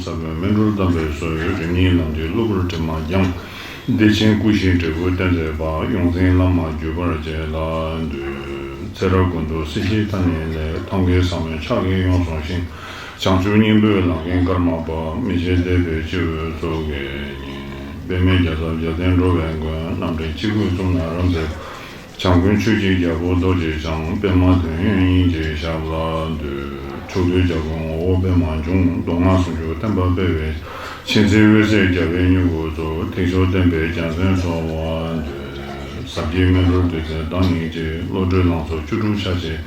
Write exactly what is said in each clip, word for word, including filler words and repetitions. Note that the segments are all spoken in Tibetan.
ས་བོན་སྨིན་གྲོལ་དམ་པའི་སྲོལ། རིམ་གཉིས་ལམ་འདི་གློ་བུར་དྲི་མ་སྦྱངས། བདེ་ཆེན་སྐུ་བཞིའི་འབྲས་བུ་བསྟན་མཛད་པ། ཡོངས་འཛིན་བླ་མ་བརྒྱུད་པར་བཅས་ལ་འདུད། ཚེ་རབས་ཀུན་ཏུ་སྲིད་ཞིའི་མཐའ་གཉིད་ལས། ཐབས་མཁས་ཟབ་མོའི་ཕྱག་གིས་ཡོངས་བཟུང་ཞིང་། བྱང་ཆུབ་སྙིང་པོའི་ལམ་མཁན་ཀརྨ་པ། མི་ཕྱེད་དད་པས་སྤྱི་བོས་གཙུག་གི་ཉིན། པདྨའི་རྒྱལ་ཚབ་རྒྱལ་བསྟན་འགྲོ་བའི་མགོན། རྣམ་འདྲེན་སྤྱི་བོས་གཙུག་ན་རབ་མཛད། བྱམས་མགོན་ཆོས་ཀྱི་རྒྱལ་པོ་རྡོ་རྗེ་འཆང་། པདྨ་དོན་ཡོད་སྙིང་རྗེའི་ཞབས་ལ་འདུད། ཕྱོགས་དུས་རྒྱལ་ཀུན་ངོ་བོ་པདྨ་འབྱུང་། མདོ་སྔགས་ཟུང་འཇུག་བསྟན་པ་སྤེལ་བའི་མཆེད་འཛིན་འོད་གསལ་རྒྱལ་བའི་མྱུ་གུ་ཚོགས། ཐེག་མཆོག་བསྟན་པའི་རྒྱལ་མཚན་གསོལ་བ་འདེབས། ཟབ་རྒྱས་སྨིན་གྲོལ་རྡུལ་ཚོན་བདག་ཉིད་ཀྱི། བློ་གྲོས་ལང་ཚོ་བཅུ་དྲུག་ཆ་བྱད།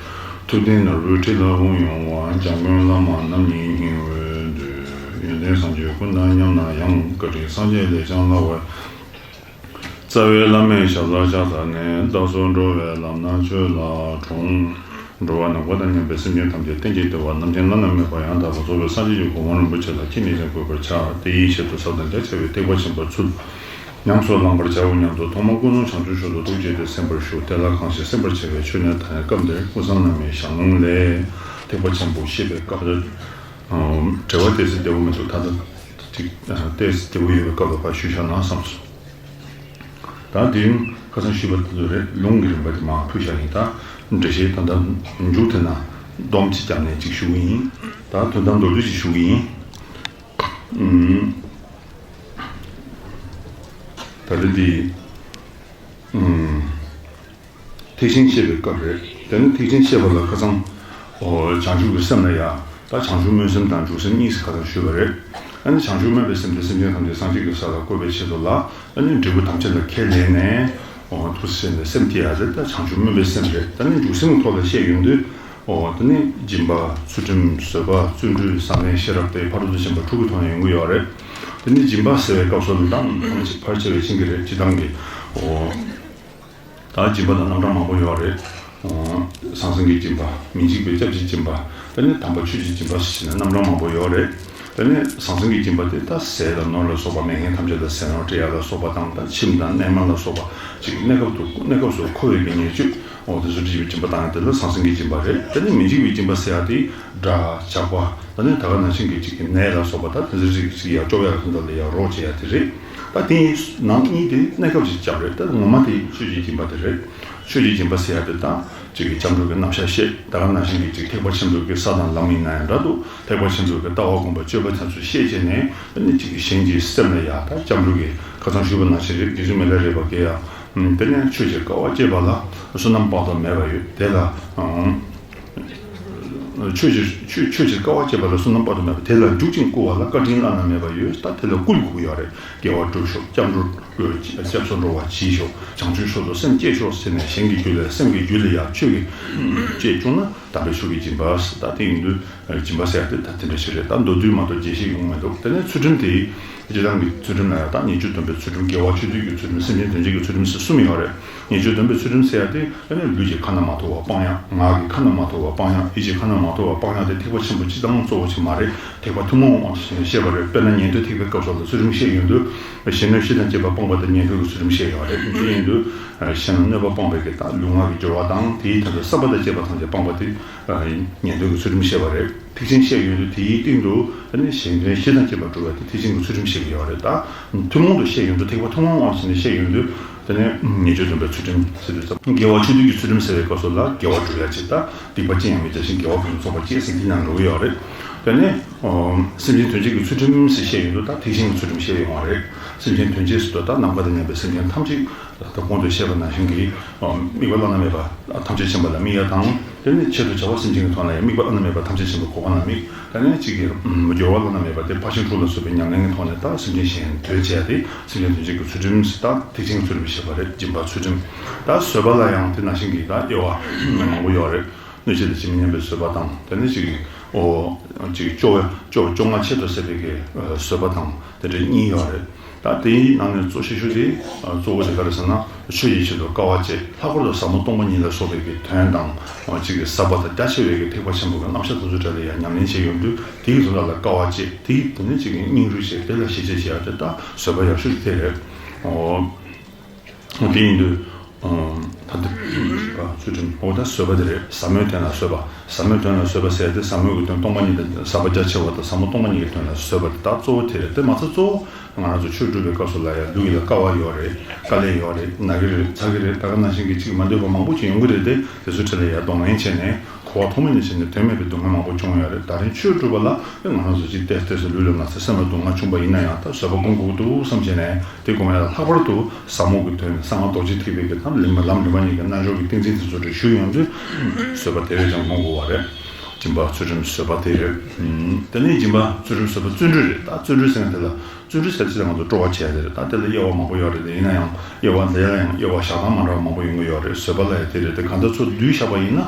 ཐུབ་བསྟན་ནོར་བུའི་ཁྲི་ལ་དབུས་དབྱུང་བ། འཇམ་མགོན་བླ་མ་རྣམ་གཉིས་སྙིང་པོའི་འདུད། ཡོན་ཏན་སངས་རྒྱས་ཀུན་དང་མཉམ་ན་ཡང་། བཀའ་དྲིན་སངས་རྒྱས་ལས་ཀྱང་ལྷག་པའི། རྩ་བའི་བླ་མའི་ཞབས་ལ་ཕྱག་འཚལ་ནས། བདག་སོགས་འགྲོ་བའི་ལམ་སྣ་ཆོས་ལ་དྲོངས། འགྲོ་བ་ནམ་མཁའ་དང་མཉམ་པའི་སེམས་ཅན་ཐམས་ཅད་གཏན་གྱི་བདེ་བ་ནམ་མཁའི་མཐའ་ན་མེད་པ་ཡང་དག་པར་རྫོགས་པའི་སངས་རྒྱས་ཀྱི་གོ་འཕང་རིན་པོ་ཆེ་ལ་ཁྱེད་ཉིད་ཀྱང་འགོད་པར་བྱ། དེ་ཡི་ཆེད་དུ་ཟབ་དང་རྒྱ་ཆེ་བའི་ཐེག་པ་ཆེན་པོའི་ཚུལ་ཉམས་སུ་བླང་བར་བྱའོ་སྙམ་དུ་ཐོག་མར་ཀུན་སློང་བྱང་ཆུབ་མཆོག་ཏུ་ཐུགས་བསྐྱེད་དེ་གསན་པར་ཞུ། དེ་ལ་གང་ཞིག་གསན་པར་བྱ་བའི་ཆོས་ནི་ད་ནི་སྐབས་འདིར་ཀུན་བཟང་བླ་མའི་ཞལ་ལུང་ལས། ཐེག་པ་ཆེན་པོ་བཤད་པའི་སྐབས་དེར། དྲི་བ་ཏོག་ཙམ་བདེ་པོ་མི་འདུག་ད་ལྟ་ཅིག་ཏོག་ཙམ་བདེ་པོ་ཡོད་པའི་སྐབས་ལ་ཕར་ཞུས་བཞག་ན་བསམས་སོང་། ད་དེ་རིང་ཁ་སང་ཞུས་པ་དེ་ཚོ་རེད། ལུང་གི་རིམ་པ་དེ་མར་ཕུལ་བཞག་ཡིན། ད་འགྲེལ་བཤད་ད་ལྟ་མཇུག་དེ་ན་སྡོམ་གཅིག་བརྒྱབ་ནས་ཅིག་ཞུ་གི་ཡིན། ད་དོན་དམ་མདོར་བསྡུས་ཅིག་ཞུ་གི་ཡིན། ཨུམ། ད་ལྟ་འདི། ཨུམ། ཐེག་ཆེན་བཤད་པའི་སྐབས་རེད། དེ་ནི་ཐེག་ཆེན་བཤད་པ་ལ་ཁ་སང་། ཨོ། བྱང་ཆུབ་ཀྱི་སེམས་ལ་ཡ། ད་བྱང་ཆུབ་སྨོན་སེམས་དང་འཇུག་སེམས་གཉིས་སུ་ཁ་སང་ཞུས་པ་རེད། ཨ་ནི་བྱང་ཆུབ་སྨོན་པའི་སེམས་དེ་སེམས་ཅན་ཐམས་ཅད་སངས་རྒྱས་ཀྱི་ས་ལ་བཀོད་པའི་ཆེད་དུ་ལ། ཨ་ནི་འབྲས་བུ་ཐམས་ཅད་ལ་ཁས་ལེན་ནས། ཨོ། ཐུགས་སུ་ཆེ་ནས་སེམས་བསྐྱེད་ཡ་ཟེར། ད་བྱང་ཆུབ་སྨོན་པའི་སེམས་རེད། ད་ནི་འཇུག་སེམས་ཀྱི་ཐོག་ལ་བཤད་ཡོང་དུས། ཨོ། ད་ནི་སྦྱིན་པ། ཚུལ་ཁྲིམས། བཟོད་པ། བརྩོན་འགྲུས། བཟང་ངན་ཤེས་རབ་སྟེ་ཕ་རོལ་ཏུ་ཕྱིན་པ་དྲུག་གི་ཐོག་ནས་ཡོང་གི་ཡོད་རེད། དེ་ནི་སྦྱིན་པ་ཟེར་བའི་སྐབས་སུ་ལ་ད་ཕལ་ཆེ་བས་མཁྱེན་གྱི་རེད། སྤྱིར་བཏང་གི། ཨོ། ད་སྦྱིན་པ་དང་རྣམ་གྲངས་མང་པོ་ཡོད་རེད། ཨོ། ཟང་ཟིང་གི་སྦྱིན་པ། མི་འཇིགས་པའི་སྐྱབས་ཀྱི་སྦྱིན་པ། དེ་ནས་དམ་པ་ཆོས་ཀྱི་སྦྱིན་པ་ཞེས་བྱས་ནས་རྣམ་གྲངས་མང་པོ་ཡོད་རེད། དེ་ནས་ཟང་ཟིང་གི་སྦྱིན་པ་དེ་ད་ཟས་དང་ནོར་ལ་སོགས་པ། མེད་མཁན་ཐམས་ཅད་ལ་ཟས་ནོར་སྤྲད་ཡ་ལ་སོགས་པ་དང་། ད་ཁྱིམ་དང་གནས་མལ་ལ་སོགས་པ་ཅིག་གནས་སྐབས་དུ་གནས་སྐབས་སུ་མཁོ་བའི་གི་ཉེར་སྤྱོད། འོ། དེ་ཚོ་སྒྲིབ་པའི་སྦྱིན་པ་བཏང་ཡ་དེ་ལ་ཟང་ཟིང་གི་སྦྱིན་པ་རེད། དེ་ནས་མི་འཇིགས་པའི་སྦྱིན་པ་ཟེར་ཡ་དེ་དགྲ་ཇག་པ། ད་ནི་ད་ག་ནང་བཞིན་གྱི་ཅིག་གི་ནད་ལ་སོགས་པ། ད་དེ་ཚོ་ཅིག་ཅིག་ཡ་སྐྱོབ་ཡ་དེ་འདྲ་ལ་ཡ་རོགས་བྱེད་ཡ་དེ་རེད། ད་དེ་ནང་གཉིས་དེ་གནས་སྐབས་ཀྱི་སྐྱབས་རེད། ད་ངོ་མ་དེ་ཆོས་ཀྱི་སྦྱིན་པ་དེ་རེད། ཆོས་ཀྱི་སྦྱིན་པ་ཟེར་ཡ་དེ་ད་ཅིག་གི་སྐྱབས་འགྲོ་གི་རྣམ་གཞག་བཤད། ད་ག་ནང་བཞིན་གྱི་ཅིག་ཐེག་པ་ཆེན་པོའི་གི་ས་དང་ལམ་ཡིན་ན་ཡང་འདྲ་འདུག་ཐེག་པ་ཆེན་པོའི་གི་ལྟ་བ་སྒོམ་པ་སྤྱོད་པ་དེ་ཚོ་བཤད་བྱས་ནས། ད་ནི་ཅིག་གི་གཞན་གྱི་སེམས་ལ་ཡ་ད་སྐྱབས་འགྲོ་གི། ཁ་སང་ཞུས་པ་ནང་བཞིན་རེད། རྗེ་བཙུན་མི་ལ་རས་པ་གིས་ཡ། དེ་ནས་ཆོས་ཀྱི་དཀའ་བ་སྤྱད་པ་ལ་བསོད་ནམས་དཔག་ཏུ་མེད་པ་ཡོད། དེ་ལ། ཆོས་ཀྱི་ཆོས་ཆོས་ཀྱི་དཀའ་བ་སྤྱད་པ་ལ་བསོད་ནམས་དཔག་ཏུ་མེད་པ། དེ་ལ་འཇུག་ཅིང་བསྐུལ་བ་ལ་བཀའ་དྲིན་བླ་ན་མེད་པ་ཡོད། ད་དེ་ལ་བསྐུལ་དགོས་ཀྱི་ཡོད་རེད། དགེ་བ་སྒྲུབ་ཤོག་སྐྱབས་འགྲོ། སྐྱབས་སུ་འགྲོ་བ་གྱིས་ཤོག་བྱང་ཆུབ་མཆོག་ཏུ་སེམས་བསྐྱེད་ཤོག་ཟེར་ནས། གཞན་གྱི་རྒྱུད་ལ། སེམས་ཀྱི་རྒྱུད་ལ་ཡང་ཆོས་ཀྱི་བཅས་བཅུག་ན་དམ་པའི་ཆོས་ཀྱི་སྦྱིན་པ། ད་དེ་ཡིན་དུས། སྦྱིན་པ་ཟེར་ཡ་དེ་ད་དེ་འདྲ་ཞིག་རེད། ད་མདོར་བསྡུས་མ་གཏོགས་རྒྱས་བཤད་ཡོང་མི་འདུག་དེ་ནས་ཚུལ་ཁྲིམས་དེ། སྤྱིར་བཏང་གི་ཚུལ་ཁྲིམས་ལ་ཡང་ད་ཉེས་སྤྱོད་སྡོམ་པའི་ཚུལ་ཁྲིམས། དགེ་བ་ཆོས་སྡུད་ཀྱི་ཚུལ་ཁྲིམས། སེམས་ཅན་དོན་བྱེད་ཀྱི་ཚུལ་ཁྲིམས་ཟེར་གསུམ་ཡོད་རེད། ཉེས་སྤྱོད་སྡོམ་པའི་ཚུལ་ཁྲིམས་ཟེར་ཡ་དེ་ཨ་ནི་ལུས་ཀྱི་ཁ་ན་མ་ཐོ་བ་སྤང་ཡ། ངག་གི་ཁ་ན་མ་ཐོ་བ་སྤང་ཡ། ཡིད་ཀྱི་ཁ་ན་མ་ཐོ་བ་སྤང་ཡ་དེ་ཐེག་པ་ཆེན་པོ་སྤྱིར་བཏང་གཙོ་བོ་ཅིག་མ་རེད། ཐེག་པ་ཐུན་མོང་དབང་དུ་བྱས་ནས་བཤད་པ་རེད། དཔེར་ན་ཉན་ཐོས་ཐེག་པའི་སྐབས་སུ་ལ་ཚུལ་ཁྲིམས་བཤད་ཡོང་དུས། གཞན་གནོད་གཞི་དང་བཅས་པ་སྤངས་པ་དེ་ཉན་ཐོས་ཀྱི་ཚུལ་ཁྲིམས་བཤད་ཡོད་རེད། དེ་ཡིན་དུས་གཞན་ལ་གནོད་པ་སྤངས་པའི་གི་ད་ལུས་ངག་གི་སྦྱོར་བ་དང་། དེའི་དོན་དུ་བསམ་པ་དང་བཅས་པ་ཐམས་ཅད་སྤངས་པ་དེ་ཉན་ཐོས་ཀྱི་ཚུལ་ཁྲིམས་བཤད་པ་རེད། ཐེག་ཆེན་བཤད་ཡོང་དུས་དེའི་སྟེང་དུ་ཨ་ནི་གཞན་གནོད་གཞི་དང་བཅས་པ་སྒྲུབ་པ་དེ་ཐེག་ཆེན་གྱི་ཚུལ་ཁྲིམས་བཤད་ཀྱི་ཡོད་རེད། ད་ཐུན་མོང་དུ་བཤད་ཡོང་དུས། ཐེག་པ་ཐུན་མོང་དབང་དུ་བྱས་ནས་བཤད་ཡོང་དུས། དེ་ནས་ཉེས་སྤྱོད་སྡོམ་པའི་ཚུལ་ཁྲིམས་ཟེར་དུས་ཙམ། དགེ་བ་ཆོས་སྡུད་ཀྱི་ཚུལ་ཁྲིམས་ཟེར་བའི་སྐབས་སུ་ལ་དགེ་བ་སྒྲུབ་ཡ་ཅིག་ད་སྡིག་པ་ཅི་ཡང་མི་བྱ་ཞིང་། དགེ་བ་ཕུན་སུམ་ཚོགས་པར་སྤྱད་ཟེར་གྱི་ནང་འགྲོ་གི་ཡོད་རེད། དེ་ནས་སེམས་ཅན་དོན་བྱེད་ཀྱི་ཚུལ་ཁྲིམས་ཟེར་བཤད་ཡོང་དུས། ད་ཐེག་ཆེན་གྱི་ཚུལ་ཁྲིམས་བཤད་ཡོང་བ་རེད། སེམས་ཅན་དོན་བྱེད་ཟེར་དུས་ད་ནམ་མཁའ་དང་མཉམ་པའི་སེམས་ཅན་ཐམས་ཅད། ད་གོང་དུ་བཤད་པ་ནང་བཞིན་གྱི་དམིགས་པ་བླ་ན་མེད་པ་ཐམས་ཅད་མཁྱེན་པ་ལ་དམིགས་ཡ་དང་། དེ་ནས་ཆེད་དུ་བྱ་བ་སེམས་ཅན་གྱི་དོན་ལ་ཡང་དམིགས་པ་བླ་ན་མེད་པ་ཐམས་ཅད་མཁྱེན་པའི་གོ་འཕང་ལ་དམིགས། ད་ནས་གཅིག་གི་སྦྱོར་བ་བླ་ན་མེད་པ་དེ་ཕར་ཕྱིན་དྲུག་ལ་སོགས་པའི་ཉམས་ལེན་གྱི་ཐོག་ནས་ད་སེམས་ཅན་གཞན་དོན་བྱེད་ཡ་དེ་སེམས་ཅན་དོན་བྱེད་ཀྱི་ཚུལ་ཁྲིམས་ཟེར། ད་ཐེག་ཆེན་གྱི་ཚུལ་ཁྲིམས་བཤད་པ་རེད། སྦྱིན་པ་ཚུལ་ཁྲིམས། ད་བཟོད་པ་ལ་ཡང་དེ་ནང་བཞིན་གྱི་ད་དབྱེ་བ་མང་པོ་ཡོད་རེད། གནོད་བྱེད་དང་ཇི་མི་སྙམ་པའི་བཟོད་པ་དང་། དེ་ནས་གཅིག་གི་ཨོ་གཅིག་གི་སྐྱོ་བའི་སྐྱོ་སྐྱོ་ང་ཆེད་དུ་ཟད་པའི་གི་བཟོད་པ་དང་། དེ་འདྲ་གཉིས་ཡོད་རེད། ད་དེའི་ནང་ནས་གཙོ་ཆེ་ཤོས་དེ། གཙོ་བོ་དེ་ག་རེ་ཟེར་ན། ཆོས་ཀྱི་ཆེད་དུ་དཀའ་བ་སྤྱད། ལྷག་པར་དུ་ཟབ་མོ་སྟོང་པ་ཉིད་ལ་སོགས་པའི་གི་དོན་དང་། གཅིག་གི་ཟབ་པ་དང་རྒྱ་ཆེ་བའི་གི་ཐེག་པ་ཆེན་པོ་གི་རྣམ་གཞག་དེ་ཚོ་འདྲ་ལ་ཡང་ཉམས་ལེན་བྱེད་ཡོང་དུས། དེའི་བཟོད་པ་ལ་དཀའ་བ་སྤྱད། དེའི་དེ་ནས་གཅིག་གི་སྙིང་རུས་བྱེད། དེ་ལ་ཞི་བྱེད་བྱེད་ཡ་དེ་ད་བཟོད་པ་ཡག་ཤོས་དེ་རེད། ཨོ། དེ་ཡིན་དུས། ད་ལྟ་ཚུལ་ཁྲིམས། འོ་ད་བཟོད་པ་དེ་རེད། ཟབ་མོའི་དོན་ལ་བཟོད་པ། ཟབ་མོའི་དོན་ལ་བཟོད་པ་ཟེར་ཏེ། ཟབ་མོའི་གི་དོན་སྟོང་པ་ཉིད་དང་ཟབ་པ་རྒྱ་ཆེ་བ་དང་ཟབ་མོ་སྟོང་པ་ཉིད་ཀྱི་དོན་ལ་བཟོད་པ་དེ་དག་གཙོ་བོ་དེ་རེད། དེ་མ་ཚད་གཙོ་བོ་ང་རང་ཚོ་ཆོས་སྒྲུབ་པའི་སྐབས་སུ་ལ་ཡང་ལུས་ལ་དཀའ་བ་ཡོད་རེད། དཀའ་ལས་ཡོད་རེད། ན་གི་རེད། ཚ་གི་རེད། ད་ག་ནང་བཞིན་གྱི་ཅིག་མ་འདོད་པ་མང་པོ་ཅིག་ཡོང་གི་རེད་དེ། དེ་ཚོའི་གྲས་ལ་ཡང་གདོང་ལེན་བྱས་ནས། འཁོར་བ་ཐོག་མེད་ནས་བྱས་ནས་དོན་མེད་པའི་སྡུག་བསྔལ་མང་པོ་བྱུང་ཡོད་རེད། ད་རིང་ཆོས་སྒྲུབ་པ་ལ་ང་རང་ཚོ་ཅིག་ཏོག་ཙམ་ལུས་ལ་ན་ཚ་སེམས་ལ་སྡུག་བསྔལ་བྱུང་པ་ཡིན་ན་ཡང་། ད་བཟོད་པ་སྒོམ་དགོས་ཀྱི་འདུག་བསམ་བྱས་ནས། དེ་སྒོམ་ཡ་ལ་ལྷག་པར་དུ་ཟབ་མོ་གི་དོན། གསང་སྔགས་རྡོ་རྗེ་ཐེག་པའི་གི་ལམ་རིམ་པ། ལམ་རིམ་པ་གཉིས་ཀྱི་རྣལ་འབྱོར་གྱི་ཏིང་འཛིན་དེ་ཚོ་རེ་ཞུ་ཡོང་དུས། བཟོད་པ་དེ་བས་ཀྱང་སྒོམ་དགོས་པ་རེད། སྦྱིན་པ་ཚུལ་ཁྲིམས་བཟོད་པ་དེ་རེད། དེ་ནས་སྦྱིན་པ་ཚུལ་ཁྲིམས་བཟོད་པ་བརྩོན་འགྲུས་རེད། ད་བརྩོན་འགྲུས་ཟེར་ན་དེ་ལ། བརྩོན་འགྲུས་ཟེར་ཚེ་ང་ཚོ་སྤྲོ་བ་བྱས་དེ་རེད། ད་དེ་ལ་དབྱེ་བ་མང་པོ་ཡོད་རེད། དེ་ཡིན་ན་ཡང་དབྱེ་བ་འདི་ལ་ཡང་དབྱེ་བ་བཞག་སྟངས་མ་འདྲ་བ་མང་པོ་ཡོང་གི་ཡོད་རེད། བཟོད་པ་ལ་ཡང་དེ་རེད། དེ་གང་ལྟར་ཚུར་བསྡུས་བཞག་པ་ཡིན་ན།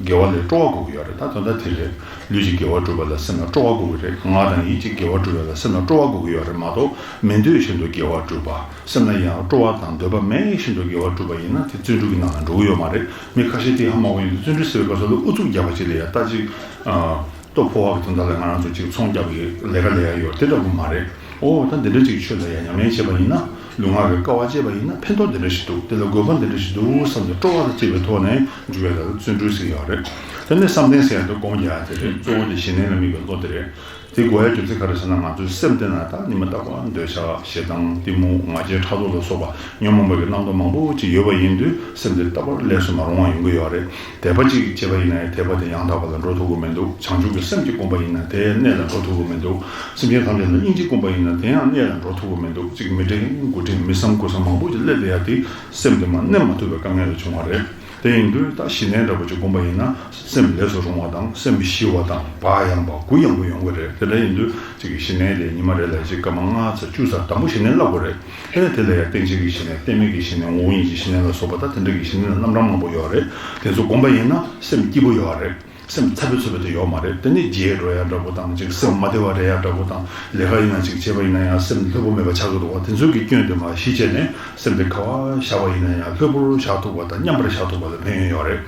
དགེ་བ་ལས་སྤྲོ་བ་དགོས་ཀྱི་ཡོད་རེད། ད་དོན་དག་དེ་རེད། ལུས་ཀྱི་དགེ་བ་སྒྲུབ་པ་ལ་སེམས་ལ་སྤྲོ་བ་དགོས་ཀྱི་རེད། ངག་དང་ཡིད་ཀྱི་དགེ་བ་སྒྲུབ་པ་ལ་སེམས་ལ་སྤྲོ་བ་དགོས་ཀྱི་ཡོད་རེད་མ་གཏོགས། མི་འདོད་བཞིན་དུ་དགེ་བ་སྒྲུབ་པ། སེམས་ལ་ཡང་སྤྲོ་བ་དང་འདོད་པ་མེད་བཞིན་དུ་དགེ་བ་སྒྲུབ་པ་ཡིན་ན། དེ་བརྩོན་འགྲུས་ཀྱི་ནང་ལ་འགྲོ་གི་ཡོད་མ་རེད། མི་ཁ་ཤས་དེ་ཧ་མ་གོ་ཡིན་དུས། བརྩོན་འགྲུས་ཟེར་བའི་སྐབས་སུ་ལ་ཨུ་ཚུགས་རྒྱབ་པ་ཅིག་ལ་ཡ་ལྟ་ཅིག་ཨ། ལྟོ་ཕོ་བ་གི་དོན་དག་ལ་ང་རང་ཚོ་ཅིག་ཚོང་རྒྱག་པའི་ལས་ཀ་ལས་ཡ་ཡོད་དེ་འདྲ་བོ་མ་རེད། ཨོ་ད་འདི་འདྲ་ཅིག་ཆོས་ལ་ཡ་ཉམས་ལེན་བྱས་པ་ཡིན་ན། ལུས་ངག་གི་དཀའ་བ་སྤྱད་པ་ཡིན་ན་ཕན་ཐོགས་འདི་འདྲ་ཞིག་འདུག་དེ་ལ་དགོས་པ་འདི་འདྲ་ཞིག་འདུག་བསམ་སྟེ་སྤྲོ་བ་དང་བཅས་པའི་ཐོག་ནས་འཇུག་ཡ་ལ་བརྩོན་འགྲུས་ཟེར་གྱི་ཡོད་རེད། དེ་ནས་བསམ་གཏན་ཟེར་ཡ་དེ་སྒོམ་རྒྱག་ཡ་དེ་རེད། གཙོ་བོ་དེ་ཞི་གནས་ལ་དམིགས་པའི་བློ་དེ་རེད། དེ་དགོས་ཡ་རྒྱུ་མཚན་ག་རེ་ཟེར་ན། ང་ཚོའི་སེམས་དེ་ན་ད་ཉི་མ་རྟག་པར་འདོད་ཆགས། ཞེ་སྡང་། གཏི་མུག་ང་རྒྱལ། ཕྲག་དོག་ལ་སོགས་པ་ཉོན་མོངས་པའི་གི་རྣམ་རྟོག་མང་པོ་ཅིག་ཡོད་པ་ཡིན་དུས། སེམས་དེ་རྟག་པར་ལས་སུ་མ་རུང་བ་ཡོང་གི་ཡོད་རེད། དད་པ་ཅིག་བྱས་པ་ཡིན་ན་ཡང་། དད་པ་དེ་ཡང་དག་པ་ལ་འགྲོ་ཐུབ་ཀྱི་མི་འདུག་བྱང་ཆུབ་ཀྱི་སེམས་ཀྱིས་བསྒོམས་པ་ཡིན་ན་དེ་གནད་ལ་འགྲོ་ཐུབ་ཀྱི་མི་འདུག་སེམས་ཅན་ཐམས་ཅད་ལ་སྙིང་རྗེས་བསྒོམས་པ་ཡིན་ན་དེ་ཡང་གནད་ལ་འགྲོ་ཐུབ་ཀྱི་མི་འདུག་ཅིག་མི་དྲན་དགུ་དྲན་མི་བསམ་དགུ་བསམ་མང་པོ་ཅིག་སླེབས་བསྡད་ཡ་དེ། སེམས་དེ་མར་གནས་མ་ཐུབ་པའི་དཀའ་ངལ་ལ་བྱུང་བ་རེད། དེ་ཡིན་དུས་ད་ཞི་གནས་འདྲ་པོ་ཅིག་བསྒོམས་པ་ཡིན་ན། སེམས་ལས་སུ་རུང་བ་དང་། སེམས་ཞི་བ་དང་། བག་ཡངས་པ། གུ་ཡངས་པོ་ཡོང་གི་རེད། དེ་འདྲ་ཡིན་དུས་ཅིག་གི་ཞི་གནས་དེ་ཉི་མ་རེ་ལ་ཅིག་སྐར་མ་ལྔ་ཙམ་བཅུ་ཙམ་དང་པོ་ཞི་གནས་བསླབ་དགོས་རེད། དེ་ནས་དེ་ལ་ཡང་རྟེན་ཅན་གྱི་ཞི་གནས། རྟེན་མེད་ཀྱི་ཞི་གནས། ངོ་བོ་ཉིད་ཀྱི་ཞི་གནས་ལ་སོགས་པ། ད་དེ་འདྲ་གི་ཞི་གནས་ལ་རྣམ་གྲངས་མང་པོ་ཡོད་རེད། དེ་ཚོ་བསྒོམས་པ་ཡིན་ན་སེམས་སྐྱིད་པོ་ཡོད་རེད། སེམས་འཚབ་པའི་ཚུབ་པ་དེ་ཡོད་མ་རེད། དེ་ནི་བརྗེད་འགྲོ་ཡ་འདྲ་པོ་དང་། ཅིག་སེམས་མ་བདེ་བ་རེད་ཡ་འདྲ་པོ་དང་། ལས་ཀ་ཡིན་ན་ཅིག་བྱས་པ་ཡིན་ན་ཡང་སེམས་ལྷོད་པོ་མེད་པ་ཆགས་ཀྱི་འདུག་བ། དེ་ཚོའི་གི་སྐྱོན་དེ་མར་ཞི་བྱས་ནས། སེམས་དེ་ག་བ་བཞག་པ་ཡིན་ན་ཡང་ལྷོད་པོར་བཞག་ཐུབ་པ་དང་། མཉམ་པར་བཞག་ཐུབ་པ་ལ་ཕན་ཡོན་ཡོད་རེད།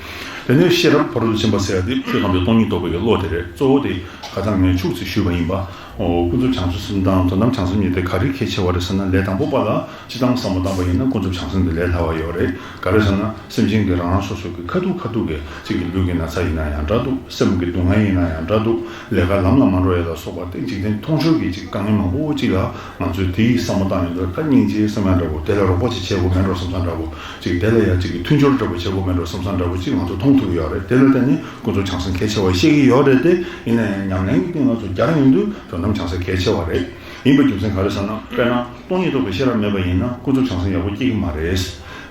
དེ་ནས་ཤེས་རབ་ཕ་རོལ་ཏུ་ཕྱིན་པ་ཟེར་ཡ་དེ་ཆོས་ཐམས་ཅད་སྟོང་ཉིད་རྟོགས་པའི་གི་བློ་དེ་རེད། གཙོ་བོ་དེ་ཁ་སང་ངས་ཕྱུགས་ཚིག་ཞུས་པ་ཡིན་པ། ཨོ། ཀུན་རྫོབ་བྱང་སེམས་གསུམ་དང་དོན་དམ་བྱང་སེམས་གཉིས་དེ་ག་རེ་གལ་ཆེ་བ་རེད་ཟེར་ན། ལས་དང་པོ་པ་ལ་སྤྱིར་བཏང་བསམ་བློ་བཏང་པ་ཡིན་ན་ཀུན་རྫོབ་བྱང་སེམས་དེ་ལས་སླ་བ་ཡོད་རེད། ག་རེ་ཟེར་ན། སེམས་ཅན་གྱི་རང་རང་སོ་སོ་གི་ཁ་ཐུག་ཁ་ཐུག་གི་གཅིག་གི་ལུས་ཀྱི་ན་ཚ་ཡིན་ན་ཡང་འདྲ་འདུག་སེམས་ཀྱི་སྡུག་བསྔལ་ཡིན་ན་ཡང་འདྲ་འདུག་ལས་ཀ་ལམ་ལ་མ་འགྲོ་ཡ་ལ་སོགས་པ་སྟེ། འཇིག་རྟེན་མཐོང་ཆོས་ཀྱི་གཅིག་དཀའ་ངལ་མང་པོ་གཅིག་ལ་ང་ཚོས་དེའི་བསམ་བློ་བཏང་ཡོང་དུས། ད་སྙིང་རྗེ་བསམ་ཡ་འདྲ་པོ། དེ་ལ་རོགས་པ་ཅིག་བྱེད་དགོས་མེད་འགྲོ་བསམ་ས་འདྲ་པོ། གཅིག་དེ་ལ་ཡ་གཅིག་གི་མཐུན་སྦྱོར་འདྲ་པོ་བྱེད་དགོས་མེད་འགྲོ་བསམ་ས་འདྲ་པོ་གཅིག་ང་ཚོ་མཐོང་ཐུབ་ཀྱི་ཡོད་རེད། དེ་ལ་བརྟེན་ནས་ཀུན་རྫོབ་བྱང་སེམས་གལ་ཆེ་བ་ཤེས་ཀྱི་ཡོད་རེད་དེ། ཡིན་ན་ཡང་ཉམས་ལེན་གྱི་སྟེང་ལ་ཚོ་སྦྱར་ཡོང་དུས་དོན་དམ་བྱང་སེམས་གལ་ཆེ་བ་རེད། ཡིན་པའི་རྒྱུ་མཚན་ག་རེ་ཟེར་ན། དཔེར་ན་སྟོང་ཉིད་རྟོགས་པའི་ཤེས་རབ་མེད་པ་ཡིན་ན་ཀུན་རྫོབ་བྱང་སེམས་ཡག་པོ་སྐྱེ་གི་མ་རེད།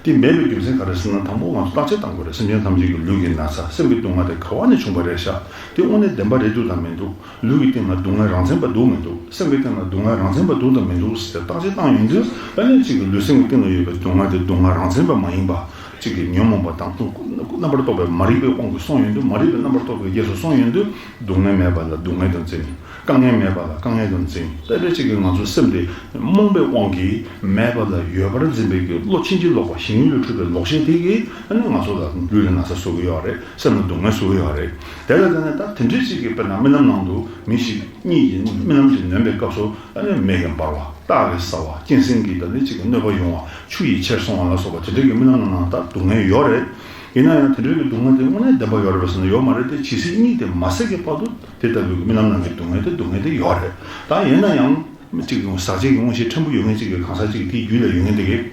དེ་མེད་པའི་རྒྱུ་མཚན་ག་རེ་ཟེར་ན། དང་པོ་ང་ཚོ་བརྟག་དཔྱད་གཏང་དགོས་རེད། སེམས་ཅན་ཐམས་ཅད་ཀྱི་ལུས་ཀྱི་ན་ཚ། སེམས་ཀྱི་སྡུག་བསྔལ་དེ་ག་བ་ནས་བྱུང་བ་རེད་ཤག་དེ་དངོས་གནས་བདེན་པ་རེད་འདུག་དང་མི་འདུག་ལུས་ཀྱི་སྟེང་ལ་སྡུག་བསྔལ་རང་མཚན་པ་འདུག་མི་འདུག་སེམས་ཀྱི་སྟེང་ལ་སྡུག་བསྔལ་རང་མཚན་པ་འདུག་དང་མི་འདུག་ཟེར་བརྟག་དཔྱད་བཏང་ཡོང་དུས། ཨ་ནི་གཅིག་གི་ལུས་སེམས་ཀྱི་སྟེང་ལ་ཡོད་པའི་སྡུག་བསྔལ་དེ་སྡུག་བསྔལ་རང་མཚན་པ་མ་ཡིན་པ། གཅིག་གི་ཉོན་མོངས་པ་དང་རྣམ་པར་རྟོག་པའི་མ་རིག་པའི་དབང་གིས་སོང་ཡོང་དུས། མ་རིག་པའི་རྣམ་པར་རྟོག་པའི་རྗེས་སུ་སོང་ཡོང་དུས། སྡུག་བསྔལ་མེད་པ་ལ་སྡུག་བསྔལ་དུ་འཛིན། དཀའ་ངལ་མེད་པ་ལ་དཀའ་ངལ་དུ་འཛིན། དཔེ་འདྲ་གཅིག་གིས་ང་ཚོའི་སེམས་དེ་རྨོངས་པའི་དབང་གིས་མེད་པ་ལ་ཡོད་པར་འཛིན་པའི་གི་བློ་ཕྱིན་ཅི་ལོག་པ། ཞེན་ཡུལ་ལས་འཁྲུལ་པའི་ལོག་ཤེས་དེ་གིས་ཨ་ནི་ང་ཚོ་ལ་ལུས་ལ་ན་ཚ་བཟོ་གི་ཡོད་རེད། སེམས་ལ་སྡུག་བསྔལ་བཟོ་གི་ཡོད་རེད། དེ་ལ་བརྟེན་ནས་ད་དེ་འདྲ་གཅིག་གིས་དཔེར་ན་རྨི་ལམ་ནང་དུ་མི་ཞིག་གཉིད་ཀྱིས་རྨི་ལམ་ཅིག་ནོན་པའི་སྐབས་སུ། ཨ་ནི་མེ་ཡིས་འབར་བ། སྟག་གིས་ཟ་བ། གཅན་གཟན་གྱིས་ད་ནི་གཅིག་གི་གནོད་པ་ཡོང་བ། ཆུ་ཡིས་ཁྱེར་སོང་བ་ལ་སོགས་པ་དེ་འདྲ་གི་རྨི་ལམ་ནང་ན་ད་སྡུག་བསྔལ་ཡོད་རེད། ཡིན་ན་ཡང་དེ་འདྲ་གི་སྡུག་བསྔལ་དེ་དངོས་གནས་བདེན་པ་ཡོད་རེད་པས་ཟེར་ན་ཡོད་མ་རེད་དེ། ཇི་སྲིད་གཉིད་དེ་མ་སད་ཀྱི་བར་དུ་དེ་ལྟ་བུའི་རྨི་ལམ་ནང་གི་སྡུག་བསྔལ་དེ་སྡུག་བསྔལ་དེ་ཡོད་རེད། ད་ཡིན་ན་ཡང་གཅིག་ཟག་བཅས་ཀྱི་མངོན་ཤེས་ཕྲན་བུ་ཡོད་མཁན་གཅིག་གི་གང་ཟག་གཅིག་དེའི་རྒྱུད་ལ་ཡོད་མཁན་དེ་གིས།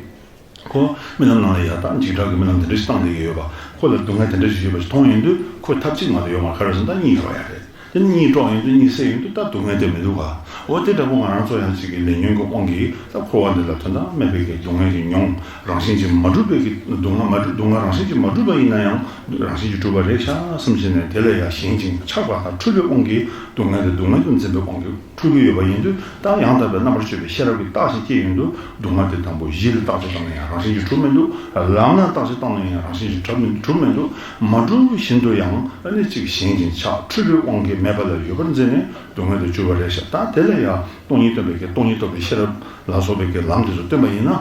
ཁོ་རྨི་ལམ་ནང་ལ་ཡ་ད་འཇིགས་སྐྲག་གི་རྨི་ལམ་དེ་འདྲ་ཞིག་བཏང་བསྡད་ཀྱི་ཡོད་པ། ཁོ་ལ་སྡུག་བསྔལ་དེ་འདྲ་ཞིག་ཡོད་པ་ཞིག་མཐོང་ཡོང་དུས། ཁོ་ཐབས་གཅིག་མ་གཏོགས་ཡོད་མ་རེད། ག་རེ་ཟེར་ན་ད་གཉིད་ཁུག་ཡ་རེད། དེ་ནི་གཉིད་ཁུག་ཡོང་དུས། གཉིད་སད་ཡོང་དུས་ད་སྡུག་བསྔལ་དེ་མི་འདུག་ག་འོ་དེ་འདྲ་པོ་ང་རང་ཚོ་ཡང་གཅིག་གི་ལས་ཉོན་གྱི་དབང་གིས་ད་འཁོར་བ་འདི་ལ་དོན་དག་མེད་པའི་གི་སྡུག་བསྔལ་ཞིག་མྱོང་། རང་བཞིན་གྱིས་མ་གྲུབ་པའི་གི་སྡུག་བསྔལ་མ་གྲུབ། སྡུག་བསྔལ་རང་བཞིན་གྱིས་མ་གྲུབ་པ་ཡིན་ན་ཡང་རང་བཞིན་གྱིས་གྲུབ་པ་རེད་ཤག་བསམ་བྱས་ནས། དེ་ལ་ཡང་ཞེན་ཅིང་ཆགས་པ་དང་འཁྲུལ་པའི་དབང་གིས་སྡུག་བསྔལ་དེ་སྡུག་བསྔལ་དུ་འཛིན་པའི་དབང་གིས་འཁྲུལ་གྱི་ཡོད་པ་ཡིན་དུས། ད་ཡང་དག་པའི་རྣམ་པར་དཔྱོད་པའི་ཤེས་རབ་ཀྱིས་བརྟག་ཅིང་དཔྱད་ཡོང་དུས། སྡུག་བསྔལ་དེ་དང་པོ་གཞི་ལ་བརྟག་དཔྱད་བཏང་ན་ཡང་རང་བཞིན་གྱིས་གྲུབ་མི་འདུག་ལམ་ལ་བརྟག་དཔྱད་བཏང་ན་ཡང་རང་བཞིན་གྱིས་གྲུབ་མི་གྲུབ་མི་འདུག་མ་གྲུབ་བཞིན་དུ་ཡང་ཨ་ནི་གཅིག་ཞེན་ཅིང་ཆགས། འཁྲུལ་པའི་དབང་གིས་མེད་པ་ལ་ཡོད་པར་འཛིན་ནས་སྡུག་བསྔལ་དུ་གྱུར་པ་རེད་ཤག་ད་དེ་ལ་ཡང་སྟོང་ཉིད་སྟོན་པའི་གི་སྟོང་ཉིད་རྟོགས་པའི་ཤེས་རབ་ལ་སོགས་པའི་གི་ལམ་དེ་ཚོ་སྟོན་པ་ཡིན་ན།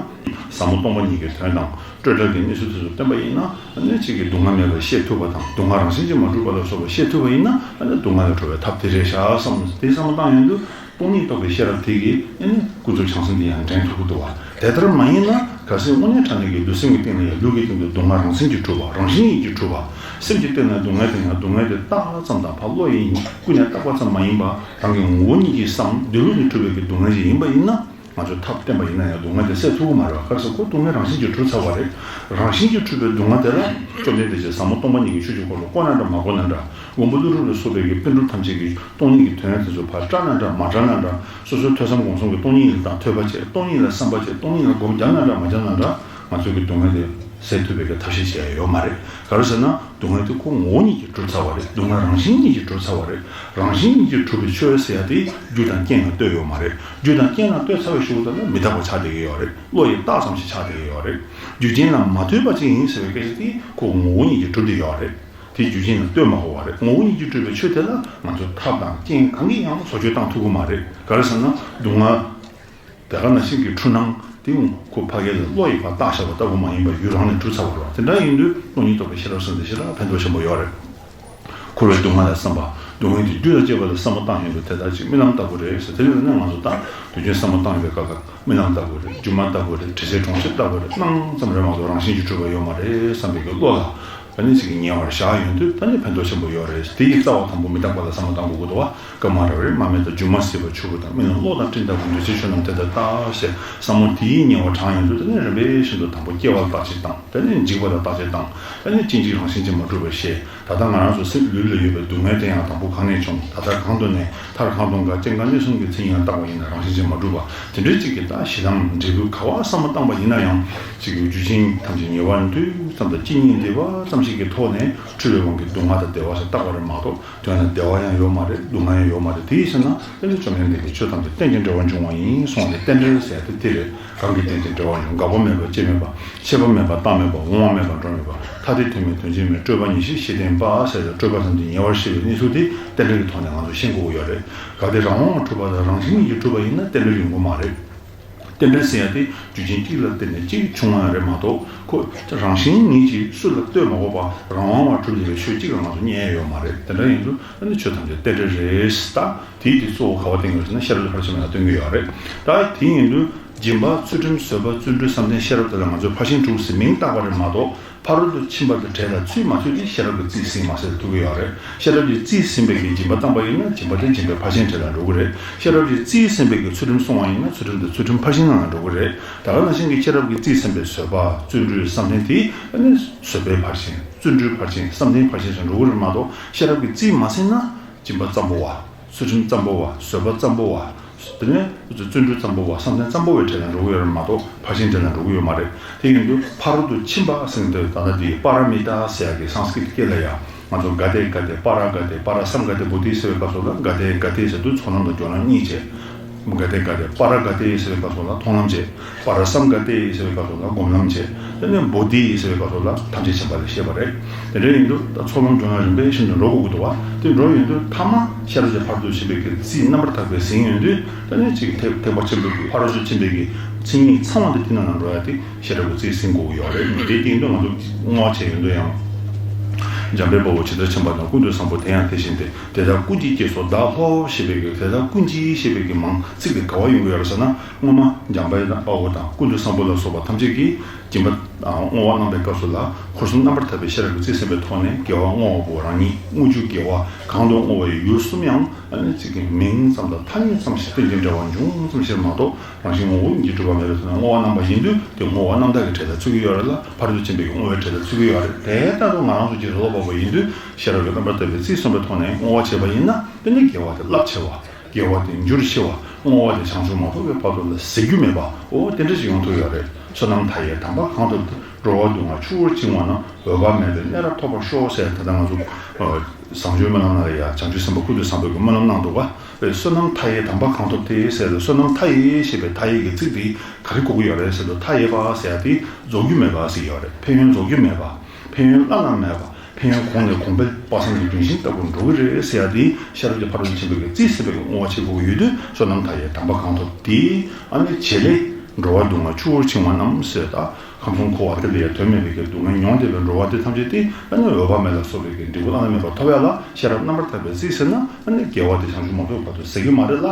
ཟབ་མོ་སྟོང་པ་ཉིད་ཀྱི་དོན་དང་སྤྲོས་བྲལ་གྱི་གནས་ཚུལ་དེ་ཚོ་སྟོན་པ་ཡིན་ན། ཨ་ནི་གཅིག་གི་སྡུག་བསྔལ་མེད་པ་ཤེས་ཐུབ་པ་དང་། སྡུག་བསྔལ་རང་བཞིན་གྱིས་མ་གྲུབ་པ་ལ་སོགས་པ་ཤེས་ཐུབ་པ་ཡིན་ན། ཨ་ནི་སྡུག་བསྔལ་ལས་གྲོལ་བའི་ཐབས་དེ་རེད་ཤག་བསམ། དེ་བསམ་བློ་བཏང་ཡོང་དུས། སྟོང་ཉིད་རྟོགས་པའི་ཤེས་རབ་དེ་གིས་ཨ་ནི་ཀུན་རྫོབ་བྱང་སེམས་དེ་ཡང་འདྲེན་ཐུབ་ཀྱི་འདུག་བ། དེ་ལྟར་མ་ཡིན་ན་ གལ་སྲིད་དངོས་གནས་དྲང་གནས་ཀྱི་ལུས་སེམས་ཀྱི་སྟེང་ལ་ཡང་ལུས་ཀྱི་སྟེང་དུ་སྡུག་བསྔལ་རང་མཚན་གྱིས་གྲུབ་པ། རང་བཞིན་ཉིད་ཀྱིས་གྲུབ་པ། སེམས་ཀྱི་སྟེང་ན་སྡུག་བསྔལ་དེ་ཡང་སྡུག་བསྔལ་དེ་བཏགས་ཙམ་དང་ཕར་བློ་ཡིས་ཀུན་ནས་བཏགས་པ་ཙམ་མ་ཡིན་པ། རང་གི་ངོ་བོ་ཉིད་ཀྱིས་སམ་འདི་ལུགས་ནས་གྲུབ་པའི་གི་སྡུག་བསྔལ་ཞིག་ཡིན་པ་ཡིན་ན། ང་ཚོས་ཐབས་བསྟེན་པ་ཡིན་ན་ཡང་སྡུག་བསྔལ་དེ་སེལ་ཐུབ་ཀྱི་མ་རེད་བ། ག་རེ་ཟེར་ཁོ་སྡུག་བསྔལ་རང་བཞིན་གྱིས་གྲུབ་ཚར་བ་རེད། རང་བཞིན་གྱིས་གྲུབ་པའི་སྡུག་བསྔལ་དེ་ལ་བཅོམ་ལྡན་འདས་ཀྱིས་ཟབ་མོ་སྟོང་པ་ཉིད་ཀྱི་ཆོས་ཀྱི་སྐོར་ལ་བཀོད་ན་འདྲ་མ་བཀོད་ན་འདྲ། མགོན་པོ་ཀླུ་སྒྲུབ་ལ་སོགས་པའི་གི་པཎ་གྲུབ་ཐམས་ཅད་ཀྱིས་སྟོང་ཉིད་ཀྱི་དོན་དེ་ཚོ་ཕར་བཀྲལ་ན་འདྲ་མ་བཀྲལ་ན་འདྲ། སོ་སོའི་ཐོས་བསམ་སྒོམ་གསུམ་གྱིས་སྟོང་ཉིད་ལ་དང་ཐོས་པ་བྱས། སྟོང་ཉིད་ལ་བསམ་པ་བྱས། སྟོང་ཉིད་ལ་སྒོམ་རྒྱག་ན་འདྲ་མ་རྒྱག་ན་འདྲ། ང་ཚོའི་གི་སྡུག་བསྔལ་དེ་སེལ་ཐུབ་པའི་གི་ཐབས་ཤེས་བྱས་ཡ་ཡོད་མ་རེད། ག་རེ་ཟེར་ན། སྡུག་བསྔལ་དེ་ཁོ་ངོ་བོ་ཉིད་ཀྱིས་གྲུབ་ཚར་བ་རེད། སྡུག་བསྔལ་རང་བཞིན་ཉིད་ཀྱིས་གྲུབ་ཚར་བ་རེད། རང་བཞིན་ཉིད་ཀྱིས་གྲུབ་པའི་ཆོས་ཟེར་ཡ་དེ་རྒྱུ་དང་རྐྱེན་ལ་ལྟོས་ཡོད་མ་རེད། རྒྱུ་དང་རྐྱེན་ལ་ལྟོས་ཚར་བའི་གཞུག་གུ་དེ་ལ་མི་རྟག་པ་ཆགས་བསྡད་ཀྱི་ཡོད་རེད། བློ་ཡིས་བཏགས་ཙམ་ཞིག་ཆགས་བསྡད་ཀྱི་ཡོད་རེད། རྒྱུ་རྐྱེན་ལ་མ་ལྟོས་པ་ཅིག་ཡིན་ཟེར་བའི་སྐད་ཆ་དེ་ཁོ་ངོ་བོ་ཉིད་ཀྱིས་གྲུབ་བསྡད་ཡོད་རེད། དེ་རྒྱུ་རྐྱེན་ལ་ལྟོས་མ་དགོས་པ་རེད། ངོ་བོ་ཉིད་ཀྱིས་གྲུབ་པའི་ཆོས་དེ་ལ་ང་ཚོས་ཐབས་དང་རྐྱེན་གང་གིས་ཡང་བཟོ་བཅོས་བཏང་ཐུབ་ཀྱི་མ་རེད། ག་རེ་ཟེར་ན། སྡུག་བསྔལ། དེ་ག་ནང་བཞིན་གྱི་འཁྲུལ་སྣང་དེ་ཁོ་ཕ་གི་ལ་བློ་ཡིས་ཕར་བཏགས་བཞག་པ་ལྟ་བུ་མ་ཡིན་པར་ཡུལ་རང་ནས་གྲུབ་ཚར་བ་རེད། དེ་འདྲ་ཡིན་དུས་སྟོང་ཉིད་རྟོགས་པའི་ཤེས་རབ་ཟེར་དེ་ཞེ་དྲག་ཕན་ཐོགས་ཆེན་པོ་ཡོད་རེད། འཁོར་བའི་སྡུག་བསྔལ་ལ་བསམ་པ། སྡུག་བསྔལ་གྱི་རྒྱུ་ལ་དཔྱད་པ་ལ་བསམ་བློ་བཏང་ཡོང་དུས་དེ་ལྟར་ཅིག་རྨི་ལམ་ལྟ་བུ་རེད་ཟེར། དེ་ལས་ནི་ང་ཚོ་ད་དུས་རྒྱུན་བསམ་བློ་བཏང་ཡོང་བའི་སྐབས་ལ་རྨི་ལམ་ལྟ་བུ་རེད། སྒྱུ་མ་ལྟ་བུ་རེད། དྲི་ཟའི་གྲོང་ཁྱེར་ལྟ་བུ་རེད། སྣང་ཙམ་རེད་མ་གཏོགས་རང་བཞིན་གྱིས་གྲུབ་པ་ཡོད་མ་རེད་བསམ་པའི་གི་བློ་ལ། ཨ་ནི་ཅིག་ཉེ་བར་བཞག་ཡོང་དུས་ད་ནི་ཕན་ཐོགས་ཆེན་པོ་ཡོད་རེད། དེ་ཡི་རྩ་བ་དང་པོ་མི་རྟག་པ་ལ་བསམ་བློ་བཏང་དགོས་ཀྱི་འདུག་བ། སྐབས་མ་རེ་རེར་མ་རྨོས་དང་སྒྱུ་མ་བྱས་པ་ཆོས་སྐུ་དང་། རྨི་ལམ་གློག་དང་སྤྲིན་ལྟ་བུ་འདུ་བྱེད་ཆོས་རྣམས་དེ་ལྟར་བལྟ་ཞེས་བསམ་བློ་དེའི་ཉེ་བར་དྲངས་ཡོང་དུས་ད་ནི་རིམ་པས་བཞིན་དུ་དང་པོ་སྐྱེ་བ་ལ་བརྟག་དཔྱད་བཏང་། ད་ནི་འཇིག་པ་ལ་བརྟག་དཔྱད་བཏང་། ད་ནི་སྐྱེ་འཇིག་རང་བཞིན་གྱིས་མ་གྲུབ་པར་ཤེས། ད་ལྟ་ང་རང་ཚོ་སེམས་ལུས་ལ་ཡོད་པའི་སྡུག་བསྔལ་དེ་ཡང་དང་པོ་གང་ནས་བྱུང་། ད་ལྟ་གང་དུ་གནས། མཐར་གང་དུ་འགག་ཅན་གང་གནས་གསུམ་གྱི་མཚན་ཉིད་ལ་བརྟག་པ་ཡིན་ན་རང་བཞིན་གྱིས་མ་གྲུབ་པ། དེ་འདྲའི་ཅིག་གི་ད་གཞི་ལམ་འབྲས་བུའི་ག་བ་བསམ་བློ་བཏང་པ་ཡིན་ན་ཡང་ཅིག་གི་རྒྱུ་རྐྱེན་ཐམས་ཅད་ཉེ་བར་འདུས་ཙམ་དང་སྤྱི་ཉིད་འདུས་པ་ཙམ་ཞིག་གི་ཐོག་ནས་འཁྲུལ་བའི་དབང་གིས་སྡུག་བསྔལ་དང་བདེ་བ་ཞེས་བཏགས་པ་རེད་མ་གཏོགས། དོན་ལ་བདེ་བ་ཡང་ཡོད་མ་རེད། སྡུག་བསྔལ་ཡང་ཡོད་མ་རེད། དེ་ཡིན་ཟེར་ན་དེ་ནི་བཅོམ་ལྡན་འདས་ཀྱིས་ཆོས་ཐམས་ཅད་རྟེན་ཅིང་འབྲེལ་བར་འབྱུང་བ་ཡིན་གསུངས་ཏེ། རྟེན་འབྲེལ་ཟེར་ཡ་དེ་དེ་རེད། གང་གིས་རྟེན་ཅིང་འབྲེལ་བར་འབྱུང་། འགག་པ་མེད་པ་སྐྱེ་མེད་པ། ཆད་པ་མེད་པ་རྟག་མེད་པ། འོང་བ་མེད་པ་འགྲོ་མེད་པ། ཐ་དད་དོན་མེད་དོན་གཅིག་མེད། སྤྲོས་པ་ཉེར་ཞི་ཤེས་ལྡན་པ་ཟེར་ཏེ་སྤྲོས་པ་ཐམས་ཅད་ཉེ་བར་ཞི་བའི་གནས་ཚུལ་དེ་རྟེན་འབྲེལ་གྱི་ཐོག་ནས་ང་ཚོས་ཤེས་དགོས་ཀྱི་ཡོད་རེད། གལ་ཏེ་རང་དབང་གྲུབ་པ་དང་རང་བཞིན་གྱིས་གྲུབ་པ་ཡིན་ན་རྟེན་འབྲེལ་ཡོང་གི་མ་རེད། རྟེན་འབྲེལ་ཟེར་ཡ་དེ་རྒྱུ་རྐྱེན་གཅིག་ལ་བརྟེན་ནས་གཅིག་བྱུང་བ་རེད་མ་གཏོགས། ཁོ་རང་བཞིན་ཉིད་ཀྱིས་སུ་ལ་ལྟོས་མ་དགོས་པ་རང་དབང་བ་གྲུབ་བསྡད་པའི་ཆོས་གཅིག་ལ་ང་ཚོ་བསྙད་ཡ་ཡོད་མ་རེད། དེ་འདྲ་ཡིན་དུས་ཨ་ནི་ཆོས་ཐམས་ཅད་རྟེན་འབྲེལ་རེད། ད་དེའི་དེ་གཙོ་བོ་ག་བ་བསྟན་གྱི་ཡོད་ཟེར་ན་ཤེས་རབ་ཀྱི་ཕར་ཕྱིན་མ་ལ་སྟོན་གྱི་ཡོད་རེད། ད་དེ་ཡིན་དུས་སྦྱིན་པ་ཚུལ་ཁྲིམས་བཟོད་པ་བརྩོན་འགྲུས་བསམ་གཏན་ཤེས་རབ་དེ་ལ་ང་ཚོས་ཕར་ཕྱིན་དྲུག་ཟེར་མིང་བཏགས་པ་རེད་མ་གཏོགས། ཕ་རོལ་ཏུ་ཕྱིན་པ་དང་བྲལ་ལ་ཚུད་མ་ཚུད་དེ་ཤེས་རབ་ཀྱིས་རྩིས་ཟིན་མ་ཟིན་ལ་ཐུག་གི་ཡོད་རེད། ཤེས་རབ་ཀྱིས་རྩིས་ཟིན་པའི་གི་སྦྱིན་པ་བཏང་པ་ཡིན་ན་སྦྱིན་པ་དེ་སྦྱིན་པའི་ཕར་ཕྱིན་གྲས་ལ་འགྲོ་གི་རེད། ཤེས་རབ་ཀྱིས་རྩིས་ཟིན་པའི་གི་ཚུལ་ཁྲིམས་སྲུང་བ་ཡིན་ན་ཚུལ་ཁྲིམས་དེ་ཚུལ་ཁྲིམས་ཕར་ཕྱིན་ནང་ལ་འགྲོ་གི་རེད། ད་ག་ནང་བཞིན་གྱི་ཤེས་རབ་ཀྱིས་རྩིས་ཟིན་པའི་བཟོད་པ་བརྩོན་འགྲུས་བསམ་གཏན་དེ་ཨ་ནི་བཟོད་པའི་ཕར་ཕྱིན། བརྩོན་འགྲུས་ཕར་ཕྱིན། བསམ་གཏན་ཕར་ཕྱིན་ཟེར་འགྲོ་གི་རེད་མ་གཏོགས། ཤེས་རབ་ཀྱིས་རྩིས་མ་ཟིན་ན་སྦྱིན་པ་ཙམ་པོ་བ། ཚུལ་ཁྲིམས་ཙམ་པོ་བ། བཟོད་པ་ཙམ་པོ་བ། དེ་ནས་བརྩོན་འགྲུས་ཙམ་པོ་བ། བསམ་གཏན་ཙམ་པོ་བའི་གྲས་ལ་འགྲོ་གི་ཡོད་རེད་མ་གཏོགས་ཕར་ཕྱིན་གྲས་ལ་འགྲོ་གི་ཡོད་མ་རེད། དེ་ཡིན་དུས་ཕ་རོལ་ཏུ་ཕྱིན་པ་ཟེར་དུས་ད་ལྟ་འདི་པཱ་ར་མི་ཏཱ་ཟེར་ཡག་གི་སཾ་སྐྲྀཏ་སྐད་ལ་ཡང་ང་ཚོ་ག་ཏེ་ག་ཏེ་པཱ་ར་ག་ཏེ་པཱ་ར་སཾ་ག་ཏེ་བོ་དྷི་ཟེར་བའི་སྐབས་སུ་ལ་ག་ཏེ་ག་ཏེ་ཟེར་དུས་ཚོགས་ལམ་དང་སྦྱོར་ལམ་གཉིས་བྱས། ག་ཏེ་ག་ཏེ་པཱ་ར་ག་ཏེ་ཟེར་བའི་སྐབས་སུ་ལ་མཐོང་ལམ་བྱས། པཱ་ར་སཾ་ག་ཏེ་ཟེར་བའི་སྐབས་སུ་ལ་སྒོམ་ལམ་བྱས། དེ་ནས་བོ་དྷི་ཟེར་བའི་སྐབས་སུ་ལ་ཐམས་ཅད་མཁྱེན་པ་ལ་བཤད་པ་རེད། དེ་འདྲ་ཡིན་དུས་ད་ཚོགས་ལམ་སྦྱོར་ལམ་རིམ་པས་བཞིན་དུ་འགྲོ་དགོས་ཀྱི་འདུག་བ། དེ་འགྲོ་ཡོང་དུས་ཐ་མ་ཤེས་རབ་ཀྱི་ཕ་རོལ་ཏུ་ཕྱིན་པའི་གི་རྩིས་རྣམ་པར་དག་པས་ཟིན་ཡོང་དུས་ད་ནི་ཅིག་ཐེག་ཐེག་པ་ཆེན་པོའི་གི་ཕ་རོལ་ཏུ་ཕྱིན་པའི་གི་མཚན་ཉིད་ཚང་བ་དེ་དེ་ནང་ལ་འགྲོ་ཡ་དེ་ཤེས་རབ་ཀྱི་རྩིས་ཟིན་དགོས་ཀྱི་ཡོད་རེད། དེ་དེ་ཡིན་དུས་ང་ཚོ་བསྔོ་བ་བྱས་ཡོང་དུས་ཡང་། འཇམ་དཔལ་དཔའ་བོས་ཇི་ལྟར་མཁྱེན་པ་དང་། ཀུན་ཏུ་བཟང་པོ་དེ་ཡང་དེ་བཞིན་ཏེ། དེ་དག་ཀུན་གྱི་སྐྱེ་སོགས་བདག་སློབ་ཞེས་པའི་གི་དེ་དག་ཀུན་གྱི་ཞེས་པའི་གི་མིང་ཚིག་དེ་ག་བ་ཡོང་གི་ཡོད་རེད་ཟེར་ན། སྔོན་མ་འཇམ་དཔལ་དང་དཔའ་བོ་དང་ཀུན་ཏུ་བཟང་པོ་ལ་སོགས་པ་ཐམས་ཅད་ཀྱིས་སྦྱིན་པ་དང་བསྔོ་བ་གནང་པའི་སྐབས་སུ་ལ་འཁོར་གསུམ་རྣམ་པར་དག་པའི་ཤེས་རབ་ཀྱི་རྩིས་ཟིན་པའི་ཐོག་ནས་དགེ་བ་བསྔོ་བ་པོ་རང་ཉིད་བསྔོ་རྒྱུ་དགེ་བ་གང་དུ་བསྔོ་བའི་ཡུལ་གསུམ་ཡང་ཨ་ནི་གཅིག་གི་མིང་ཙམ་དང་ཐ་སྙད་ཙམ་ཞིག་རྟེན་ཅིང་འབྲེལ་བར་འབྱུང་ཙམ་ཞིག་མ་གཏོགས་རང་བཞིན་ངོ་བོ་ཉིད་ཀྱིས་གྲུབ་པ་མེད་པའི་ཐོག་ནས་བསྔོ་བ་གནང་པ་ཡིན་དུས་དེ་བསྔོ་བ་རྣམ་དག་གི་གྲས་ལ་ཚུད་ཀྱི་ཡོད་རེད་ལ། ཕ་རོལ་ཏུ་ཕྱིན་པའི་བསྔོ་བའི་གྲས་ལ་ཚུད་ཀྱི་ཡོད་རེད། དེ་ལྟ་བུ་ང་རང་ཚོ་ཇི་ལྟར་སློབ་པ་པོ་ཡིན་དུས་ཤེས་རབ་ཀྱི་རྣམ་པར་དག་པའི་རྩིས་གསུངས་པའི་ཐོག་ནས་བསྔོ་བ་བྱས་པ་ཡིན་ན་དེ་ནི་དགེ་བ་དེ་རླབས་ཆེ་བ། དགེ་བ་དེ་འགྱུར་ཆེ་བ། བསྔོ་བ་དེ་བྱང་ཆུབ་མ་ཐོབ་པའི་བར་དུ་ལ་ཟད་རྒྱུ་མེད་པ། འོ་དེ་འདྲ་ཞིག་ཡོང་ཐུབ་ཡོད་རེད། བསོད་ནམས་མཐའ་ཡས་དམ་པ་གང་ཐོབ་སྟེ། འགྲོ་བ་སྡུག་བསྔལ་ཆུ་བོར་བྱིང་བ་ན། འོད་དཔག་མེད་པའི་གནས་རབ་ཐོབ་པར་ཤོག་ཟེར། ད་ལྟ་ང་ཚོ་བཟང་སྤྱོད་སྨོན་ལམ་ནང་ལ་ཡང་བྱང་ཆུབ་སེམས་དཔའ་ཀུན་ཏུ་བཟང་པོས་ཀྱི་སྨོན་ལམ་གནང་འདུག་ག་བསོད་ནམས་མཐའ་ཡས་དམ་པ་གང་ཐོབ་སྟེ་ཟེར་ཏེ། བསོད་ནམས་མཐའ་ཡས་ཞེས་པའི་མཐའ་ཡས་ཀྱི་ཚིག་འདི་ག་རེ་གོ་གི་ཡོད་རེད་ཟེར་དུས། མཐའ་ཡས་པ་ཟེར་ཡ་དེ་རྫོགས་རྒྱུ་མེད་པ་ཟེར་གྱི་ཡོད་རེད། ཕན་ཡོན་རྫོགས་རྒྱུ་མེད་པ། ཕན་ཡོན་བླ་ན་མེད་པ། ཕན་ཡོན་གོང་ནས་གོང་འཕེལ་དཔག་བསམ་གྱི་ལྗོན་ཤིང་ལྟ་བུར་འགྲོ་གི་རེད་ཟེར་ཡ་དེ་ཤེས་རབ་ཀྱི་ཕ་རོལ་ཏུ་ཕྱིན་པའི་གི་རྩིས་ཟིན་པའི་གི་བསྔོ་བ་བྱེད་དགོས་ཀྱི་ཡོད་དུས་བསོད་ནམས་མཐའ་ཡས་དམ་པ་གང་ཐོབ་དེ་ཨ་ནི་བྱེད་ལས། འགྲོ་བ་སྡུག་བསྔལ་ཆུ་བོར་འཆིང་བ་རྣམས་ཟེར། ད་ཁམས་གསུམ་འཁོར་བ་དེ་ལ་ཡང་དོན་མེད་པའི་གི་སྡུག་བསྔལ་མྱོང་བསྡད་པའི་འགྲོ་བ་འདི་ཐམས་ཅད་དེ་ཨ་ནི་འོད་དཔག་མེད་ལ་སོགས་པའི་གི་འབྲས་བུ་བླ་ན་མེད་པ་ཐོབ་ཡ་ལ་ཤེས་རབ་རྣམ་པར་དག་པས་གཟིགས་ཟེར་ན། ཨ་ནི་དགེ་བ་དེ་བྱང་ཆུབ་མ་ཐོབ་བར་དུ་ཟད་ཀྱི་མ་རེད་ལ།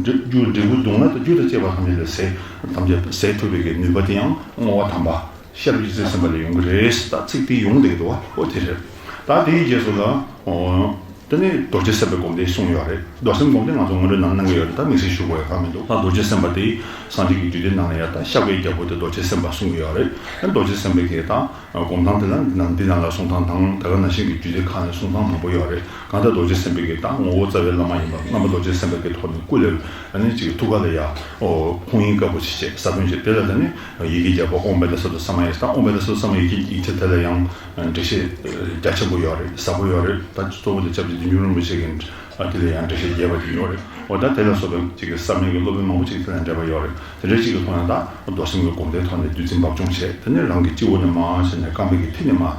རྒྱུ་འབྲས་བུ་སྡུག་བསྔལ་དང་རྒྱུ་དང་བཅས་པ་ཐམས་ཅད་ལས་ཟད་ཐམས་ཅད་ཟད་ཐུབ་པའི་གི་ནུས་པ་དེ་ཡང་བསྔོ་བ་དམ་པ་ཤེས་རབ་ཀྱི་རྩིས་ཟིན་པ་ལས་ཡོང་གི་རེད། ད་ཚིག་དེ་ཡོང་བསྡད་འདུག་བ། ཨོ་དེ་རེད། ད་དེའི་རྗེས་སུ་ལ་ཨོ། དེ་ནས་རྡོ་རྗེ་སེམས་དཔའི་སྒོམ་བཟླས་གསུངས་ཡོད་རེད། རྡོར་སེམས་སྒོམ་བཟླས་ང་ཚོ་སྔོན་འགྲོའི་ནང་གནང་གི་ཡོད་རེད། ད་དམིགས་བསལ་ཞུ་དགོས་ཡ་གང་མི་འདུག་ད་རྡོ་རྗེ་སེམས་དཔའ་དེ་སངས་རྒྱས་ཀྱི་རྒྱུད་སྡེ་ནང་ལ་ཡ་ད་ཤཱཀྱའི་རྒྱལ་པོ་དེ་རྡོ་རྗེ་སེམས་དཔའ་གསུང་གི་ཡོད་རེད། ཨ་རྡོ་རྗེ་སེམས་དཔའི་གི་ད་སྒོམ་སྟངས་དེ་ལ་ནང་འདི་ནང་ལ་གསུང་སྟངས་དང་ད་ག་ནང་བཞིན་གྱི་རྒྱུད་སྡེ་ཁག་ནས་གསུང་སྟངས་མང་པོ་ཡོད་རེད། གང་ལྟར་རྡོ་རྗེ་སེམས་དཔའི་གི་ད་ངོ་བོ་རྩ་བའི་བླ་མ་ཡིན་པ་རྣམ་པ་རྡོ་རྗེ་སེམས་དཔའི་གི་ཐོག་ནས་སྐུ་ལས་ཨ་ནི་ཅིག་ཐུགས་ཀ་ལ་ཡ་ཨོ་ཕུང་ཡིན་དཀར་པོ་ཞིག་བྱས་ས་བོན་བྱས། དེ་ལ་ད་ནི་ཡི་གེ་བརྒྱད་པ་ཨོཾ་བཻ་ཌཱ་སཏྭ་ས་མ་ཡེ་ཤ། ད་ཨོཾ་བཻ་ཌཱ་སཏྭ་ས་མ་ཡེ་ཤ་ཡིག་ཆ་དེ་ལ་ཡང་འགྲེལ་བཤད་རྒྱ་ཆེན་པོ་ཡོད་རེད། ཟབ་པོ་ཡོད་རེད། ད་གཙོ་བོ་དེ་སྐྱབས་རྗེ་བདུད་འཇོམས་རིན་པོ་ཆེ་གི་དེ་ལ་ཡང་འགྲེལ་བཤད་རྒྱས་པ་ཅིག་ཡོད་རེད། འོ་ད་དེ་ལ་སོགས་པའི་ཅིག་གི་ས་མན་གྱི་སློབ་དཔོན་མང་པོ་ཅིག་དེ་ལ་འགྲེལ་པ་ཡོད་རེད། དེ་འདྲའི་ཅིག་གི་ཐོག་ནས་ད་རྡོར་སེམས་ཀྱི་སྒོམ་བཟླས་ཐོག་ནས་བདུད་རྩི་འབབ་སྦྱོང་བྱས། དེ་ནས་རང་གི་སྤྱི་བོ་ནས་མར་བྱས་ནས་རྐང་པའི་གི་མཐིལ་ནས་མར།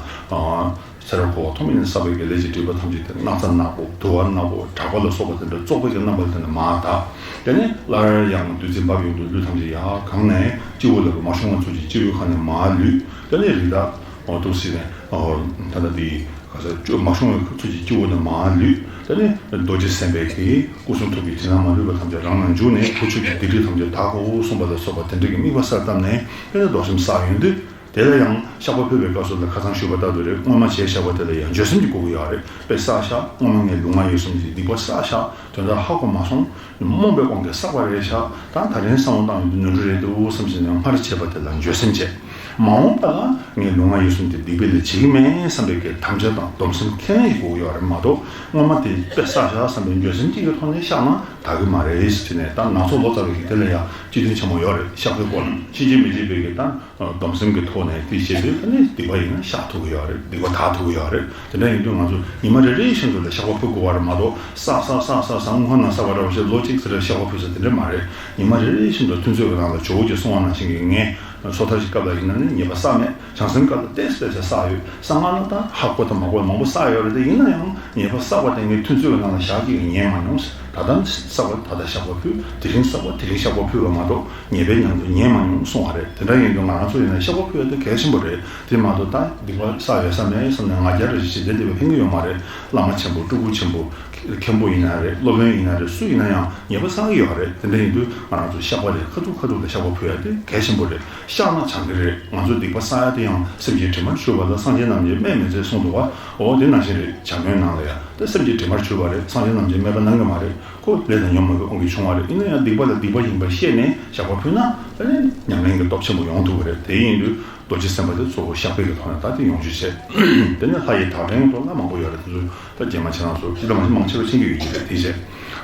ཚེ་རབས་འཁོར་བ་ཐོག་མེད་ནས་བསགས་པའི་གི་ལས་ཀྱི་སྒྲིབ་པ་ཐམས་ཅད་དེ་སྣག་ཚ་ནག་པོ་དུ་བ་ནག་པོ་དྲག་པ་ལ་སོགས་པ་དེ་འདྲ་བཙོག་པའི་གི་རྣམ་པ་དེ་ནས་མར་དག་དེ་ནས་སླར་ཡང་བདུད་རྩི་འབབ་ཡོང་དུས་ལུས་ཐམས་ཅད་ཡར་གང་ནས་སྤྱི་བོ་ལ་མ་ཤོང་བ་ཚུལ་གྱིས་སྤྱི་བོའི་ཁ་ནས་མར་ལུད། དེ་ནས་རི་དྭགས་འོ་འདུག་སེ་ནས་ད་ལྟ་དེ་ག་ས་མ་ཤོང་བའི་ཚུལ་གྱིས་སྤྱི་བོ་ནས་མར་ལུད། དེ་ནས་རྡོ་རྗེ་སེམས་དཔའི་གི་སྐུ་གསུང་ཐུགས་ཀྱི་དྲི་མ་མ་ལུས་པ་ཐམས་ཅད་རང་ལ་འཇུག་ནས་བུ་ཆོས་ཀྱི་སྡིག་སྒྲིབ་ཐམས་ཅད་དག་གོ་གསུངས་པ་ལ་སོགས་པ་དེ་འདྲ་གི་དམིགས་པ་གསལ་བཏབ་ནས་དེ་ནས་རྡོར་སེམས་བསགས་ཡོང་དུས། དེ་ལ་ཡང་བཤགས་པ་ཕུལ་བའི་སྐབས་སུ་ལ་ཁ་སང་ཞུས་པ་ལྟར་དུ་རེད། སྔོན་མ་བྱས་བཞག་པ་དེ་ལ་ཡང་འགྱོད་སེམས་ཀྱིས་བསྐུལ་གྱི་ཡོད་རེད། དཔེ་བསགས་བཞག་སྔོན་མ་ངས་ལུས་ངག་ཡིད་གསུམ་གྱི་སྡིག་པ་བསགས་བཞག་དོན་དག་ཧ་གོ་མ་སོང་། རྨོངས་པའི་དབང་གིས་བསགས་པ་རེད་བཞག་ད་ད་རིང་བསམ་བློ་བཏང་ཡོང་དུས་ནོར་འཁྲུལ་རེད་འདུག་བསམ་བྱས་ནས་སྔར་བྱས་པ་དེ་ལ་འགྱོད་སེམས་བྱས། མ་འོངས་པ་ལ་ངས་ལུས་ངག་ཡིད་གསུམ་དེ་སྡིག་པའི་ལས་བྱེད་ཀྱི་མེད་བསམ་པའི་གི་དམ་བཅའ་དང་སྡོམ་སེམས་ཁས་ལེན་ཡིན་དགོས་ཀྱི་ཡོད་རེད་མ་གཏོགས། སྔོན་མ་དེ་དཔེ་བསགས་བཞག་བསམ་པའི་འགྱོད་སེམས་གཅིག་གི་ཐོག་ནས་བཤགས་ན་དག་གི་མ་རེད་ཟེར་ནས། ད་ནག་ཚོགས་ལོ་ཙཱ་བའི་གི་དེ་ལ་ཡང་སྤྱི་དོན་ཆེན་མོ་ཡོད་རེད། བཤགས་པའི་སྐོར་ལ་ཕྱིན་ཅི་མི་ཕྱིན་པའི་གི་ད་སྡོམ་སེམས་ཀྱི་ཐོག་ནས་དེ་བྱས་དུས་ད་ནི་སྡིག་པ་ཡིན་ན་བཤགས་ཐུབ་ཀྱི་ཡོད་རེད། སྡིག་པ་དག་ཐུབ་ཀྱི་ཡོད་རེད། དེ་འདྲ་ཡིན་དུས་ང་ཚོ་ཉི་མ་རེ་རེ་བཞིན་དུ་ལ་བཤགས་པ་ཕུལ་དགོས་པ་རེད་མ་གཏོགས། བསགས་བསགས་བསགས་བསགས་བསགས་དངུལ་ཁང་ནང་བསགས་པ་འདྲ་བ་ཞིག་ལོ་གཅིག་ཙམ་རེ་བཤགས་པ་ཕུལ་ས་དེ་འདྲ་མ་རེད། ཉི་མ་རེ་རེ་བཞིན་དུ་ཐུན་ཚོད་ཀྱི་ནང་ལ་ཇོ་བོ་རྗེས་གསུངས་པ་ནང་བཞིན་གྱི་ངས། སོ་ཐར་གྱི་སྐབས་ལ་ཡིན་ན་ནི་ཉེས་པ་བསགས་མེད། བྱང་སེམས་སྐབས་ལ་ཏོག་ཙམ་ཏོག་ཙམ་བསགས་ཡོད། གསང་སྔགས་ལ་ད་ཧ་གོ་དང་མ་གོ་མང་པོ་བསགས་ཡོད་རེད། དེ་ཡིན་ན་ཡང་ཉེས་པ་བསགས་པ་དེ་ངས་ཐུན་ཚོད་ཀྱི་ནང་ལ་ཞག་གཅིག་གི་ཉན་མ་མྱོང་། ད་ལྟ་བསགས་པ་ད་ལྟ་བཤགས་པ་ཕུལ། དེ་རིང་བསགས་པ་དེ་རིང་བཤགས་པ་ཕུལ་བ་མ་གཏོགས། ཉེས་པའི་ཉམས་དུ་ཉན་མ་མྱོང་གསུང་བ་རེད། དེ་འདྲ་ཡིན་དུས་ང་རང་ཚོ་ཡིན་ན་བཤགས་པ་ཕུལ་ཡ་དེ་གལ་ཆེན་པོ་རེད། དེ་མ་གཏོགས་ད་སྡིག་པ་བསགས་ཡོད་ས་མེད་བསམ་ནས་ང་རྒྱལ་རེ་ཞིག་བྱེད་བསྡད་པ་ཕན་གྱི་ཡོད་མ་རེད། བླ་མ་ཆེན་པོ་སྤྲུལ་སྐུ་ཆེན་པོ་མཁན་པོ་ཡིན་ན་རེད། སློབ་དཔོན་ཡིན་ན་རེད། སུ་ཡིན་ན་ཡང་ཉེས་པ་བསགས་ཀྱི་ཡོད་རེད། དེ་འདྲ་ཡིན་དུས་ང་རང་ཚོ་བཤགས་པ་དེ་ཁ་ཐུག་ཁ་ཐུག་ལ་བཤགས་པ་ཕུལ་ཡ་དེ་གལ་ཆེན་པོ་རེད། བཤགས་ན་བྱང་གི་རེད། ང་ཚོ་སྡིག་པ་བསགས་ཡ་དེ་ཡང་སེམས་ཅན་དྲི་མར་གྱུར་པ་ལ་སངས་རྒྱས་རྣམས་ཀྱིས་སྨན་མི་བྱེད་གསུངས་འདུག་བ། འོ་དེ་ནང་བཞིན་རེད། བྱམས་སྨོན་ནང་ལ་ཡ་དེ་སེམས་ཅན་དྲི་མར་གྱུར་པ་རེད། སངས་རྒྱས་རྣམས་ཀྱིས་སྨན་པ་གནང་གི་མ་རེད། ཁོ་ལས་དང་ཉོན་མོངས་པའི་དབང་གིས་བྱུང་བ་རེད། ཡིན་ན་ཡང་སྡིག་པ་ལ་སྡིག་པ་ཡིན་པ་ཤེས་ནས་བཤགས་པ་ཕུལ་ན་དེ་ནི་ཉམས་ལེན་གྱི་སྟོབས་ཆེན་པོ་ཡོང་ཐུབ་ཀྱི་རེད། དེ་ཡིན་དུས་རྡོ་རྗེ་སེམས་དཔའ་དེ་གཙོ་བོ་བཤགས་པའི་གི་ཐོག་ནས་ད་དེ་ཡོང་རྒྱུ་བྱས། དེ་ནས་ལྷ་ཡི་དག་ཕྲེང་ཐོག་ལ་མང་པོ་ཡོད་རེད། དེ་ཚོ་ད་རྗེས་མ་ཁྱེད་རང་ཚོ་ཅི་ལྟ་མ་ཅི་མང་ཆེ་བ་མཁྱེན་གྱི་ཡོད་ཀྱི་རེད། དེ་བྱས་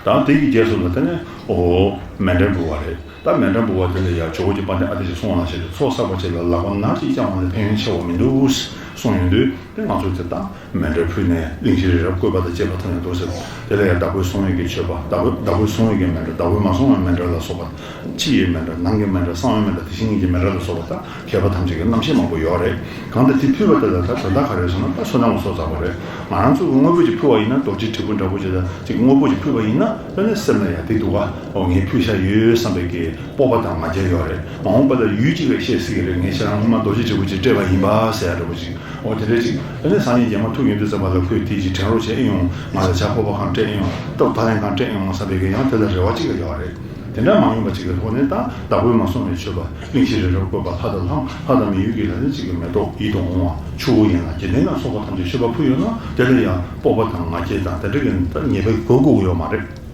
ད་དེ་གི་རྗེས་སུ་ལ་དེ་ནས་ཨོ་མཎྜལ་འབུལ་བ་རེད། ད་མཎྜལ་འབུལ་བ་དེ་ལ་ཡང་ཇོ་བོ་རྗེ་དཔལ་ལྡན་ཨ་ཏི་ཤས་གསུང་བ་ནང་བཞིན་རེད། ཚོགས་བསགས་པ་བཅས་ལ་ལག་པ་ནར་གཅིག་བརྐྱང་བ་ལས་ཕན་ཡོན་ཆེ་བ་མི་འདུག་གསུངས་ཡོང་དུས། དེ་ང་ཚོས་དེ་དག་མཎྜལ་ཕུལ་ནས་གླིང་བཞི་རི་རབ་བཀོད་པ་དང་བཅས་པ་ཐམས་ཅད་འདུག་ཟེར། དེ་ལ་ཡང་བདག་པོས་བསྲུང་བའི་གི་མཆོད་པ། བདག་པོས་བདག་པོས་བསྲུང་བའི་གི་མཎྜལ། བདག་པོས་མ་བསྲུང་བའི་མཎྜལ་ལ་སོགས་པ། ཕྱི་ཡི་མཎྜལ། ནང་གི་མཎྜལ། གསང་བའི་མཎྜལ། དེ་བཞིན་ཉིད་ཀྱི་མཎྜལ་ལ་སོགས་པ་དག་མཁས་པ་ཐམས་ཅད་ཀྱི་རྣམ་བཤད་མང་པོ་ཡོད་རེད། གང་ལྟར་དེ་ཕུལ་བ་དེ་ལ་ད་དོན་དག་ག་རེ་ཟེར་ན་ད་བསོད་ནམས་ཀྱི་ཚོགས་བསགས་པ་རེད། ང་རང་ཚོ་གི་དངོས་པོ་ཅིག་ཕུལ་བ་ཡིན་ན་རྡོ་རྗེ་དྲིལ་བུ་འདྲ་པོ་ཅིག་དང་ཅིག་དངོས་པོ་ཅིག་ཕུལ་བ་ཡིན་ན་ད་ནི་སེམས་ལ་ཡང་དེ་འདུག་ག་འོ་ངས་ཕུལ་བཞག་ཡོད་བསམ་པའི་གི་སྤོབས་པ་དང་ང་རྒྱལ་ཡོད་རེད། མ་འོངས་པ་ལ་ཡུལ་གཅིག་ལ་བཤད་སྲིད་ཀྱི་རེད། ངས་ཁྱེད་རང་སྔོན་མ་རྡོ་རྗེ་དྲིལ་བུ་ཅིག་སྤྲད་པ་ཡིན་པ་ཟེར་ཡ་འདྲ་པོ་ཅིག་འོ་དེ་འདྲ་ཅིག་ད་ནི་སང་ཉིན་རྗེས་མ་ཐུག་ཡོང་དུས་ཙམ་པ་ལ་ཁོས་དེ་ཅིག་དྲན་རོགས་བྱས་ཨེ་ཡོང་། ང་ལ་བྱ་སྤོབས་པ་གང་སྤྲད་ཨེ་ཡོང་། སྟོབས་ཕར་ལེན་གང་སྤྲད་ཨེ་ཡོང་བསམ་པའི་གི་ཡང་དེ་ལ་རེ་བ་གཅིག་ལ་ཡོད་རེད། དེ་འདྲ་མ་ཡིན་པ་ཅིག་གི་ཐོག་ནས་ད་བདག་པོས་མ་བསྲུངས་པའི་མཆོད་པ། གླིང་བཞི་རི་རབ་བཀོད་པ། ལྷ་དང་ལྷ་ལྷ་དང་མི་ཡུལ་གྱི་ལྷ་ནི་གཅིག་གི་མེ་ཏོག་ཡིད་དུ་འོང་བ་ཆུ་བོ་ཡན་ལག་བརྒྱད་ལྡན་ལ་སོགས་པ་ཐམས་ཅད་མཆོད་པ་ཕུལ་ཡོད་ན་དེ་ལ་ཡང་སྤོབས་པ་དང་ང་རྒྱལ་དང་དེ་འདྲ་གི་ད་ཉེས་པའི་གོ་དགོས་ཀྱི་ཡོད་མ་རེད།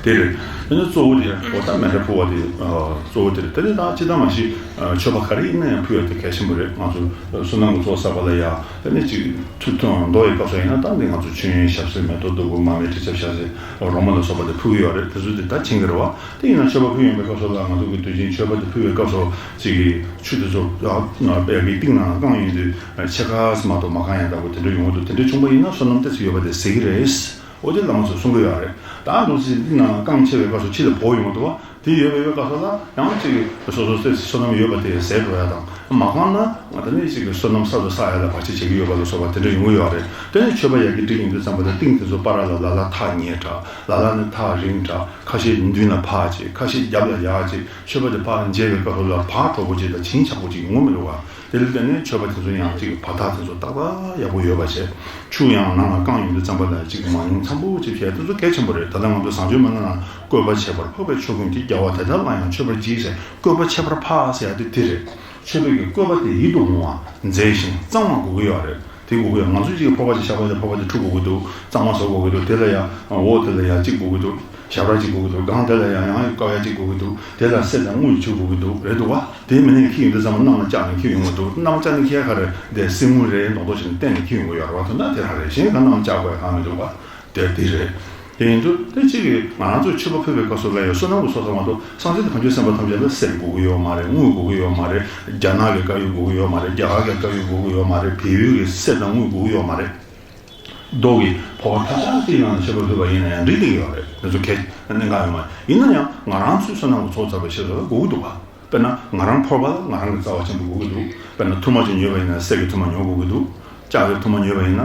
དེ་རེད། དེ་ནི་གཙོ་བོ་དེ་འོ་ད་མཎྜལ་ཕུལ་བ་དེ་གཙོ་བོ་དེ་རེད། དེ་ནི་ད་ཅི་ལྟ་མ་ཤི་མཆོད་པ་ག་རེ་ཡིན་ན་ཡང་ཕུལ་ཡ་དེ་གལ་ཆེན་པོ་རེད། ང་ཚོ་བསོད་ནམས་ཀྱི་ཚོགས་བསགས་པ་ལ་ཡ་དེ་ནི་ཅིག་ཐུགས་དོན་མདོ་ཡི་སྐབས་སུ་ཡིན་ན་ད་འདི་ང་ཚོ་མཆོད་ཡོན་ཞབས་བསིལ་མེ་ཏོག་བདུག་སྤོས་མར་མེ་དྲི་ཆབ་ཞལ་ཟས་རོལ་མོ་ལ་སོགས་པ་དེ་ཕུལ་གྱི་ཡོད་རེད། དེ་ཚོ་དེ་ད་མཁྱེན་གྱི་རེད་བ། དེ་ཡིན་ན་མཆོད་པ་ཕུལ་ཡོང་པའི་སྐབས་སུ་ལ་ང་ཚོ་གི་དུས་ཆེན་མཆོད་པ་དེ་ཕུལ་བའི་སྐབས་སུ་ཅིག་གི་ཆུ་དེ་ཚོ་ཨ་ཨ་པའི་གི་གཏིང་ནང་བཀང་ཡོང་དུས་ཕྱེད་ཀ་ཙམ་མ་གཏོགས་མ་བཀང་ཡ་འདྲ་པོ་དེ་འདྲ་ཡོང་གི་འདུག་དེ་འདྲ་བྱུང་པ་ཡིན་ན་བསོད་ནམས་ཏོག་ཙམ་ཡོད་པ་དེ་ཟེར་གྱི་རེད། འོ་དེ་བླ་མ་ཚོས་གསུང་གི་ཡོད་རེད། ད་འདུག་སེ་འདི་ནང་བཀང་ཆེ་བའི་སྐབས་སུ་ཕྱི་ལ་བོག་ཡོང་གི་འདུག་བ། དེ་ཡོད་པའི་སྐབས་སུ་ལ་ཡང་ཅིག་སོ་སོ་སོའི་བསོད་ནམས་ཡོད་པ་དེ་ཟད་འགྲོ་ཡ་དང་། མ་གང་ན་ང་ད་ནི་ཅིག་བསོད་ནམས་གསར་དུ་བསགས་ཡ་ལ་བར་ཆད་བྱེད་ཀྱི་ཡོད་པ་ལ་སོགས་པ་དེ་འདྲ་ཡོང་གི་ཡོད་རེད། དེ་ནི་མཆོད་པ་ཡར་རྒྱས་འགྲིག་ཡོང་དུས་ཙམ་པ་ལ་ཏིང་དེ་ཚོ་བར་ལ་ལ་ལ་ཐག་ཉེ་དྲགས། ལ་ལ་ནི་ཐག་རིང་དྲགས། ཁ་ཤས་མདུན་ལ་ཕར་ཅིག་ཁ་ཤས་རྒྱབ་ལ་ཡར་ཅིག་མཆོད་པ་དེ་ཕར་མཇལ་བའི་སྐབས་སུ་ལ་བག་དྲོ་པོ་ཅིག་དང་བྱིན་ཆགས་པོ་ཅིག་ཡོང་མི་འདུག་ག་དེ་ལ་བརྟེན་ནས་མཆོད་པ་དེ་ཚོ་ཡང་ཅིག་བར་ཐག་དེ་ཚོ་ཏག་ཏག་ཡག་པོ་ཡོད་པ་བྱས། ཆུ་ཡང་ནང་ལ་བཀང་ཡོང་དུས་ཙམ་པ་ལ་ཅིག་མ་ཉུང་འཚམ་པོ་ཅིག་བྱས། དེ་ཚོ་གལ་ཆེན་པོ་རེད། ད་ལྟ་ང་ཚོ་བཟང་སྤྱོད་མ་ལ་ན་བཀོད་པ་ཆེ་བར་འཕགས་པའི་ཆོས་ཀུན་གྱི། རྒྱལ་བ་དེ་དག་ལ་ཡང་མཆོད་པར་བགྱི་ཟེར། བཀོད་པ་ཆེ་བར་འཕགས་ཟེར་ཡ་དེ་དེ་རེད། མཆོད་པའི་གི་བཀོད་པ་དེ་ཡིད་དུ་འོང་བ་མཛེས་ཤིང་གཙང་བ་དགོས་ཀྱི་ཡོད་རེད། དེ་དགོས་ཀྱི་ཡོད། ང་ཚོ་ཅིག་ཕོར་པ་ཅིག་བཞག་པ་ཡིན་ན་ཕོར་པ་དེ་འཁྲུ་དགོས་ཀྱི་འདུག་གཙང་མ་བཟོ་དགོས་ཀྱི་འདུག་དེ་ལ་ཡང་འོག་དེ་ལ་ཡང་གཅིག་དགོས་ཀྱི་འདུག་ཞབས་ར་གཅིག་དགོས་ཀྱི་འདུག་སྒང་དེ་ལ་ཡང་ཡང་བཀབ་ཡ་གཅིག་དགོས་ཀྱི་འདུག་དེ་ལ་གསེར་དང་དངུལ་བྱུག་དགོས་ཀྱི་འདུག་རེད་འདུག་བ། དེ་མི་ནས་འཁྱེར་ཡོང་དུས་ཙམ་པ་གནམ་ལ་བཅག་ནས་འཁྱེར་ཡོང་གི་འདུག་གནམ་བཅག་ནས་འཁྱེར་ཡ་ག་རེ་དེ་གསེར་དངུལ་རེད་མདོག་མདོག་བྱས་ནས་བསྟན་ནས་འཁྱེར་ཡོང་གི་ཡོད་རེད་བ། དོན་དག་དེ་རང་རེད། གཞན་ག་གནམ་བཅག་དགོས་ཡ་གང་མི་འདུག་བ། དེ་དེ་རེད། དེ་ཡིན་དུས་དེ་གཅིག་གིས་ང་རང་ཚོས་མཆོད་པ་ཕུལ་བའི་སྐབས་སུ་ལ་ཡང་བསོད་ནམས་ཀྱི་ཚོགས་བསགས་མ་གཏོགས་སངས་རྒྱས་དང་བྱང་ཆུབ་སེམས་དཔའ་ཐམས་ཅད་ལ་གསེར་དགོས་ཀྱི་ཡོད་མ་རེད། དངུལ་དགོས་ཀྱི་ཡོད་མ་རེད། རྒྱ་ནག་གི་དཀར་ཡོལ་དགོས་ཀྱི་ཡོད་མ་རེད། རྒྱ་གར་གྱི་དཀར་ཡོལ་དགོས་ཀྱི་ཡོད་མ་རེད། བལ་ཡུལ་གྱི་གསེར་དང་དངུལ་དགོས་ཀྱི་ཡོད་མ་རེད། རྡོ་གི་ཕོར་པ་ཐབ་ཆག་ཅིག་ནང་ནས་མཆོད་པ་ཕུལ་བ་ཡིན་ན་ཡང་འགྲིག་བསྡད་ཀྱི་ཡོད་རེད། དེ་ཚོ་གལ་གནད་འགག་ཡོད་མ་རེད། ཡིན་ན་ཡང་ང་རང་ཚོའི་བསོད་ནམས་ཀྱི་ཚོགས་བསགས་པའི་ཆེད་དུ་དགོས་ཀྱི་འདུག་ག་དཔེར་ན་ང་རང་ཕོར་པ་ལ་ང་རང་གི་རྩ་བ་ཆེན་པོ་དགོས་ཀྱི་འདུག་དཔེར་ན་ཐུར་མ་ཅིག་ཉོས་པ་ཡིན་ན་གསེར་གྱི་ཐུར་མ་ཉོ་དགོས་ཀྱི་འདུག་ལྕགས་ཀྱི་ཐུར་མ་ཉོས་པ་ཡིན་ན་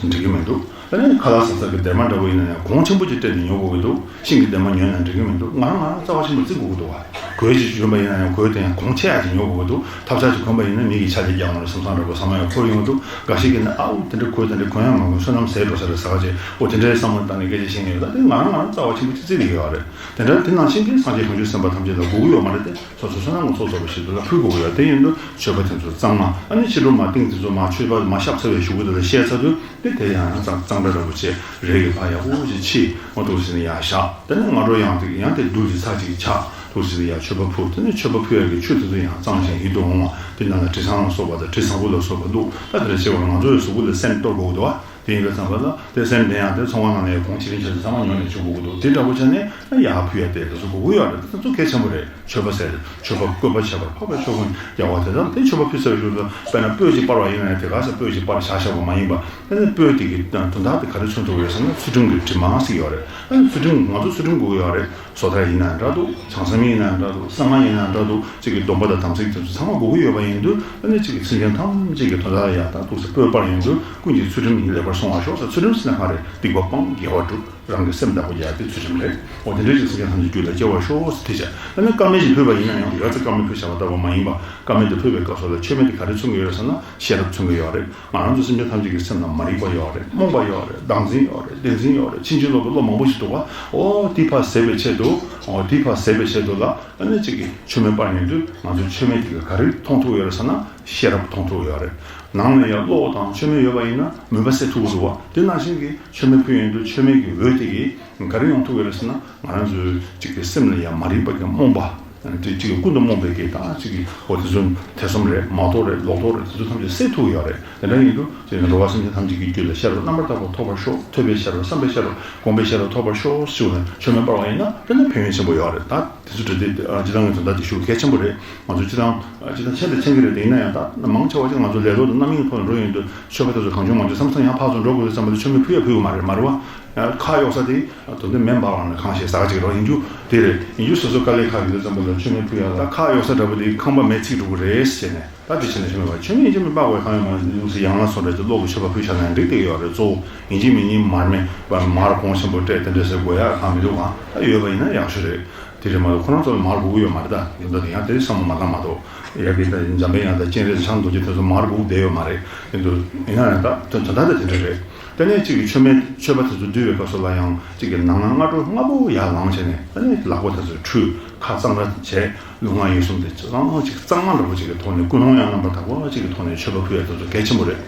འགྲིག་གི་མི་འདུག་དེ་ནས་ཁ་ལག་ཟ་ས་གི་སྡེར་མ་འདྲ་པོ་ཡིན་ན་ཡང་གོང་ཆེན་པོ་ཅིག་སྤྲད་ནས་ཉོ་དགོས་ཀྱི་འདུག་ཤིང་གི་སྡེར་མ་ཉོས་ན་འགྲིག་གི་མི་འདུག་ང་རང་ང་རང་རྩ་བ་ཆེན་པོ་བརྩི་དགོས་ཀྱི་འདུག་བ། གོས་ཅིག་གྱོན་པ་ཡིན་ན་ཡང་གོས་དེ་ཡང་གོང་ཆེ་ཡག་ཅིག་ཉོ་དགོས་ཀྱི་འདུག་ཐབས་ཆག་ཅིག་གོན་པ་ཡིན་ན་མི་གིས་ཆ་ལེ་རྒྱག་ནོར་བསམ་བསམ་འདྲ་པོ་བསམ་ཡང་འཁོར་ཡོང་གི་འདུག་འགའ་ཞིག་གིས་ནི་ཨའུ་དེ་འདྲ་གོས་དེ་འདྲ་གོན་ཡག་མ་གོན་བསོད་ནམས་ཟད་འགྲོ་ས་རེད་ཟེར་བ་ཅིག་འོ་དེ་འདྲའི་བསམ་བློ་བཏང་ནས་སྐད་ཆ་བཤད་མཁན་ཡོད། ད་དེ་ང་རང་ང་རང་རྩ་བ་ཆེན་པོ་ཅིག་བརྩི་གི་ཡོད་རེད། དེ་འདྲ་དེ་ནང་བཞིན་གྱི་སངས་རྒྱས་བྱང་ཆུབ་སེམས་དཔའ་ཐམས་ཅད་ལ་དགོས་ཀྱི་ཡོད་མ་རེད་དེ། སོ་སོ་བསོད་ནམས་ཀྱི་ཚོགས་རྫོགས་པ་ཞིག་ཏུ་ལ་ཕུལ་དགོས་ཀྱི་ཡོད། དེ་ཡིན་དུས་མཆོད་པ་དེ་ཚོ་གཙང་མ། ཨ་ནི་ཕྱི་དྲོ་མ་ཏིང་དེ་ཚོ་མ་མཆོད་པ་མ་བཤམས་ཚར་བའི་གཞུག་གུ་དེ་ལ་བཤལ་ཚར་དུས་དེ་དེ་ཡང་ཡང་གཙང་གཙང་སྦྲ་འདྲ་པོ་བྱས། རས་ཀྱི་ཕར་ཡག་པོ་ཞིག་ཕྱིས། འོ་འདུག་ཟེར་ནས་ཡར་བཞག་དེ་ནས་སྔ་དྲོ་ཡང་དེ་ཡང་དེ་རྡུལ་གྱི་ཚྭ་ཅིག་ཆགས། འདུག་ཟེར་ནས་ཡར་མཆོད་པ་ཕུལ། དེ་ནས་མཆོད་པ་ཕུལ་ཡག་གི་ཆུ་དེ་ཚོ་ཡང་གཙང་ཞིང་ཡིད་དུ་འོང་བ། དེ་ནང་ལ་དྲི་བཟང་ལ་སོགས་པ་དང་དྲི་བཟང་པོ་ལ་སོགས་པ་འདུག་ད་དེ་འདྲ་བྱས་པ་ལ་ང་ཚོ་ཡི་གཟུགས་པོ་ལ་སེམས་གཏོད་དགོས་ཀྱི་འདུག་བ། དེ་ཡིན་པའི་ཙམ་པ་ལ་དེ་སེམས་བདེ་ཡག་དེ་ཚོང་ཁང་ནང་ལ་ཡང་གོང་ཆེ་རིན་ཆེ་ཚང་མ་ཉོ་ནས་བྱུག་དགོས་ཀྱི་འདུག་དེ་འདྲ་པོ་བྱས་ནས་ཡར་ཕུལ་ཡག་དེ་དེ་ཚོ་དགོས་ཀྱི་ཡོད་རེད། དེ་ཚོ་གལ་ཆེན་པོ་རེད། མཆོད་པ་ཟེར་མཆོད་པ་བཀོད་པ་ཆེ་བར་འཕགས་པའི་ཆོས་ཀུན། རྒྱལ་བ་དེ་དག་དེ་མཆོད་པ་ཕུལ་ཚར་བའི་གཞུག་ལ་དཔེར་ན་སྤོས་ཅིག་སྤར་བ་ཡིན་ན་ཡང་དེ་ག་ས་སྤོས་ཅིག་སྤར་བཞག་བཞག་པ་མ་ཡིན་པ། དེ་ནས་སྤོས་དེ་གི་དོན་དག་དེ་ག་རེ་མཚོན་ཐུབ་ཡོད་ཟེར་ན་ཚུལ་ཁྲིམས་ཀྱི་དྲི་མ་ཟིག་ཡོད་རེད། ཨ་ནི་ཚུལ་ཁྲིམས་ང་ཚོ་ཚུལ་ཁྲིམས་དགོས་ཀྱི་ཡོད་རེད། སོ་ཐར་ཡིན་ན་འདྲ་འདུག་བྱང་སེམས་ཡིན་ན་འདྲ་འདུག་གསང་སྔགས་ཡིན་ན་འདྲ་འདུག་གཅིག་གི་སྡོམ་པ་དང་དམ་ཚིག་དེ་ཚོ་ཚང་མ་དགོས་ཀྱི་ཡོད་པ་ཡིན་དུས། ཨ་ནི་གཅིག་གི་སེམས་ཅན་ཐམས་ཅད་ཀྱི་དོན་དག་ལ་ཡག་ཐག་ཐུག་ས་སྤོས་སྤར་ཡོང་དུས་ཀུན་གྱི་ཚུལ་ཁྲིམས་ལེགས་པར་སྲུང་བར་ཤོག་ཟེར། ཚུལ་ཁྲིམས་ཟེར་ན་གང་རེད། སྡིག་པ་སྤང་དགེ་བ་སྒྲུབ། རང་གི་སེམས་བདག་པོ་རྒྱག་དེ་ཚུལ་ཁྲིམས་རེད། འོ་དེ་འདྲའི་ཅིག་སེམས་ཅན་ཐམས་ཅད་རྒྱུད་ལ་སྐྱེ་བར་ཤོག་ཟེར་དེ་བྱས། ཨ་ནི་དཀར་མེ་ཞིག་ཕུལ་བ་ཡིན་ན་ཡང་ཡོད་ཚད་དཀར་མེ་ཕུལ་བཞག་པ་ལྟ་བུ་མ་ཡིན་པ། དཀར་མེ་དེ་ཕུལ་བའི་སྐབས་སུ་ལ་མཆོད་མེ་དེ་ག་རེ་མཚོན་གྱི་ཡོད་རེད་ཟེར་ན་ཤེས་རབ་མཚོན་གྱི་ཡོད་རེད། ང་རང་ཚོ་སེམས་ཅན་ཐམས་ཅད་ཀྱི་སེམས་ལ་མ་རིག་པ་ཡོད་རེད། རྨོངས་པ་ཡོད་རེད། བདག་འཛིན་ཡོད་རེད། བདེན་འཛིན་ཡོད་རེད། ཕྱིན་ཅི་ལོག་གི་བློ་མང་པོ་ཞིག་འདུག་བ། འོ་དེ་ཕར་ཟད་པའི་ཆེད་དུ། འོ་དེ་ཕར་ཟད་པའི་ཆེད་དུ་ལ་ཨ་ནི་གཅིག་གིས་མཆོད་མེ་སྤར་ཡོང་དུས་ང་ཚོ་མཆོད་མེ་དེ་ག་རེ་མཐོང་ཐུབ་ཡོད་རེད་ཟེར་ན་ཤེས་རབ་མཐོང་ཐུབ་ཡོད་རེད། ནང་ལ་ཡང་གློག་དང་མཆོད་མེ་ཡོད་པ་ཡིན་ན་མུན་པ་སེལ་ཐུབ་ཀྱི་འདུག་བ། དེ་ནང་བཞིན་གྱི་མཆོད་མེ་ཕུལ་ཡོང་དུས་མཆོད་མེ་གི་འོད་དེ་གིས་ག་རེ་ཡོང་ཐུབ་ཀྱི་རེད་ཟེར་ན། ང་རང་ཚོའི་གཅིག་གི་སེམས་ལ་ཡང་མ་རིག་པ་གི་རྨོངས་པ། དེ་གཅིག་གི་ཀུན་ཏུ་རྨོངས་པའི་གི་ད་གཅིག་གི་འོ་དེ་ཚོ་ཐེ་ཚོམ་རེད། མ་རྟོགས་རེད། ལོག་རྟོག་རེད། དེ་ཚོ་ཐམས་ཅད་སེལ་ཐུབ་ཀྱི་ཡོད་རེད། དེ་འདྲ་ཡིན་དུས་ཅིག་འགྲོ་བ་སེམས་ཅན་ཐམས་ཅད་ཀྱི་རྒྱུད་ལ་ཤེས་རབ་རྣམ་པར་དག་པ་ཐོབ་པར་ཤོག་ཐོས་པའི་ཤེས་རབ། བསམ་པའི་ཤེས་རབ། སྒོམ་པའི་ཤེས་རབ་ཐོབ་པར་ཤོག་ཞུ་ནས་མཆོད་མེ་སྤར་བ་ཡིན་ན་དེ་ནི་ཕན་ཡོན་ཆེན་པོ་ཡོད་རེད། ད་དེ་ཚོ་འདྲ་དེ་སྤྱི་བཏང་གི་དོན་དག་དེ་ཞུ་གལ་ཆེན་པོ་རེད། ང་ཚོ་སྤྱི་བཏང་སྤྱི་བཏང་མཁྱེན་དང་མཁྱེན་གྱི་རེད། དེ་ཡིན་ན་ཡང་ད་མང་ཆེ་བ་ཅིག་ང་ཚོ་ལས་ལོག་དང་རྣམ་གཡེང་ཐོག་ནས་འགྲོ་ཡོང་དུས་མཆོད་པ་དེ་ཚོ་གང་བྱུང་མང་བྱུང་བསམ་བསམ་ཡང་ཕར་ཚུར་འགྲོ་དགོས་རེད་བསམ་པ་དེ་མཆོད་མེ་ཕུལ་ཡ་ཕུལ་ཡོད་མ་རེད་བ། ཁ་གཡོག་ས་དེ་དོན་དུ་མེ་འབར་བ་ནས་གང་ཞིག་ཟ་ཅིག་རོ་ཡིན་རྒྱུ་དེ་རེད། ཡིན་རྒྱུ་སོ་སོ་དཀའ་ལས་ཁག་ཡོད་དུས་ཙམ་པ་ལ་མཆོད་མེ་ཕུལ་ཡ་ལ་ཁ་གཡོག་ས་འདྲ་པོ་དེ་ཁང་པ་མེ་འཚིག་འགྲོ་གི་རེད་ཟེར་ནས། ད་དེ་བྱས་ནས་ཤི་མེད་པ་མཆོད་མེ་ཡིན་གཅིག་མིན་པ་དགོས་གང་ཡང་མ་རེད། ཡོང་སྲིད་ཡང་ལ་སོང་རེད་དེ་གློག་གི་མཆོད་པ་ཕུལ་བྱ་ན་འགྲིག་བསྡད་ཡོད་རེད། གཙོ་བོ་ཡིན་གཅིག་མིན་གཉིས་མར་མེ་མར་གོང་ཆེན་པོ་སྤྲད་དེ་འདྲ་ཟེར་དགོས་ཡ་གང་མི་འདུག་ག་ད་ཡོད་པ་ཡིན་ན་ཡག་ཤོས་རེད། དེ་རེད་མ་གཏོགས་ཁོ་རང་ཚོ་ལ་མར་དགོས་ཀྱི་ཡོད་མ་རེད། ད་ཡིན་ད་དེ་ཡང་དེ་བསམ་བློ་མ་བཏང་མ་གཏོགས་ཡ་གི་ད་འཇམ་པའི་དབྱངས་དང་སྤྱན་རས་གཟིགས་ཕྱག་རྡོ་རྗེ་དེ་ཚོ་མར་དགོས་བསྡད་ཡོད་མ་རེད། དེ་འདུག་ཡིན་ན་ཡང་ད་དོན་དག་དེ་དེ་འདྲ་རེད། དེ་ནས་གཅིག་གི་མཆོད་མེ་མཆོད་པ་དེ་ཚོ་བསྡུས་པའི་སྐབས་སུ་ལ་ཡང་གཅིག་གི་ནང་ན་སྔ་དྲོ་སྔ་པོ་ཡར་ལངས་བྱས་ནས་དེ་ནས་ལག་པ་དེ་ཚོ་འཁྲུད། ཁ་གཙང་སྦྲ་བྱས། ལུས་ངག་ཡིད་གསུམ་དེ་ཚོ་ཚང་མ་གཅིག་གཙང་མ་འདྲ་པོ་གཅིག་གི་ཐོག་ནས་ཀུན་སློང་ཡང་རྣམ་པར་དག་པ་གཅིག་གི་ཐོག་ནས་མཆོད་པ་ཕུལ་ཡ་དེ་ཚོ་གལ་ཆེན་པོ་རེད།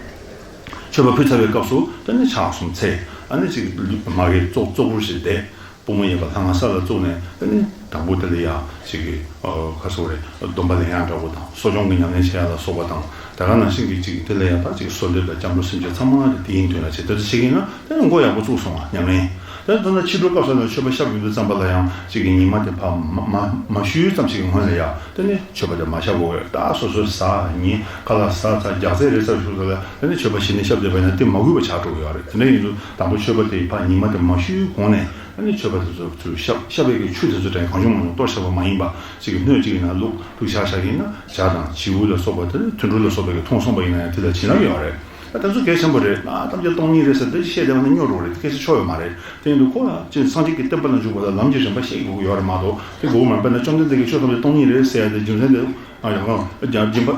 མཆོད་པ་ཕུལ་ཚར་བའི་སྐབས་སུ་དེ་ནས་ཕྱག་གསུམ་འཚལ། ཨ་ནི་གཅིག་མ་གི་ཙོག་ཙོག་པོ་ཞིག་བསྡད། པུས་མོ་གཡས་པ་ལྷ་ང་ས་ལ་བཙུགས་ནས་དེ་ནི་དང་པོ་དེ་ལ་ཡང་ཅིག་གི་ཁ་སོ་རེ་སྡོམ་པ་ལེན་ཡག་འདྲ་པོ་དང་གསོ་སྦྱོང་གི་ཉམས་ལེན་བྱེད་ཡག་ལ་སོགས་པ་དང་། ད་ག་ནང་བཞིན་གྱི་ཅིག་དེ་ལ་ཡང་ད་ཅིག་གསོལ་འདེབས་དང་སྐྱབས་འགྲོ་སེམས་བསྐྱེད་ཚང་མ་དེ་དེ་ཡིན་དོན་ལ་བྱེད་དེ་ཚོ་བྱེད་ཀྱི་ཡིན་ན་དེ་ནི་མགོ་ཡག་པོ་བཙུགས་སོང་བ་ཉམས་ལེན། དེ་ལྟར་ན་ཕྱི་དྲོ་སྐབས་སུ་ལ་མཆོད་པ་བཤམས་ཡོང་དུས་ཙམ་པ་ལ་ཡང་ཅིག་གི་ཉི་མ་དེ་ཕར་མ་མ་མ་ཤུལ་ཙམ་ཞིག་གི་སྔོན་ལ་ཡང་དེ་ནི་མཆོད་པ་དེ་མ་བཤམས་དགོས། ད་སོ་སོའི་ཟ་ཉལ་ཁ་ལག་ཟ་ཚར་རྒྱགས་ཚད་རེད་ཚར་ཞུ་ས་ལ་དེ་ནི་མཆོད་པ་གཞི་ནས་བཤམས་བསྡད་པ་ཡིན་ན་དེ་མ་གུས་པ་ཆགས་འགྲོ་གི་ཡོད་རེད། དེ་འདྲ་ཡིན་དུས་དང་པོ་མཆོད་པ་དེ་ཕར་ཉི་མ་དེ་མ་ཤུལ་གོང་ནས། ཨ་ནི་མཆོད་པ་དེ་ཚོ་ཚུར་བཤམས། བཤམས་པའི་གི་ཆུ་དེ་ཚོ་དྲན་གང་བྱུང་མང་བྱུང་གཏོར་བཤམས་པ་མ་ཡིན་པ་ཅིག་གི་སྣོད་ཅིག་ཡིན་ན་བླུགས། བླུགས་བཞག་བཞག་གི་ཡིན་ན་ཇ་དང་བྱིའུ་ལ་སོགས་པ་དེ་དུད་འགྲོ་ལ་སོགས་པའི་གི་འཐུང་སོང་པ་ཡིན་ན་ཡང་དེ་ལ་བྱིན་རླབས་ཡོད་རེད། ད་དེ་ཚོ་གལ་ཆེན་པོ་རེད། ཨ་ཐམས་ཅད་སྟོང་ཉིད་རེད་ཟེར་དེ་བཤད་བསྡད་པ་ན་སྨྱོ་འགྲོ་གི་རེད། སྐད་ཆ་ཆོ་ཡོད་མ་རེད། དེ་ཡིན་དུས་ཁོ་ལ་ཅིག་སངས་རྒྱས་ཀྱི་བསྟན་པ་ལ་འཇུག་པ་ལ་ལམ་གྱི་རིམ་པ་བཤད་དགོས་ཀྱི་ཡོད་རེད་མ་གཏོགས་དེ་དགོས་ཀྱི་མ་རེད། དཔེར་ན་བཅོམ་ལྡན་འདས་ཀྱིས་ཆོས་ཐམས་ཅད་སྟོང་ཉིད་རེད་ཟེར་ཡ་དེ་རྒྱུ་མཚན་དེ། ཨ་ཡང་སྒྲིབ་པ་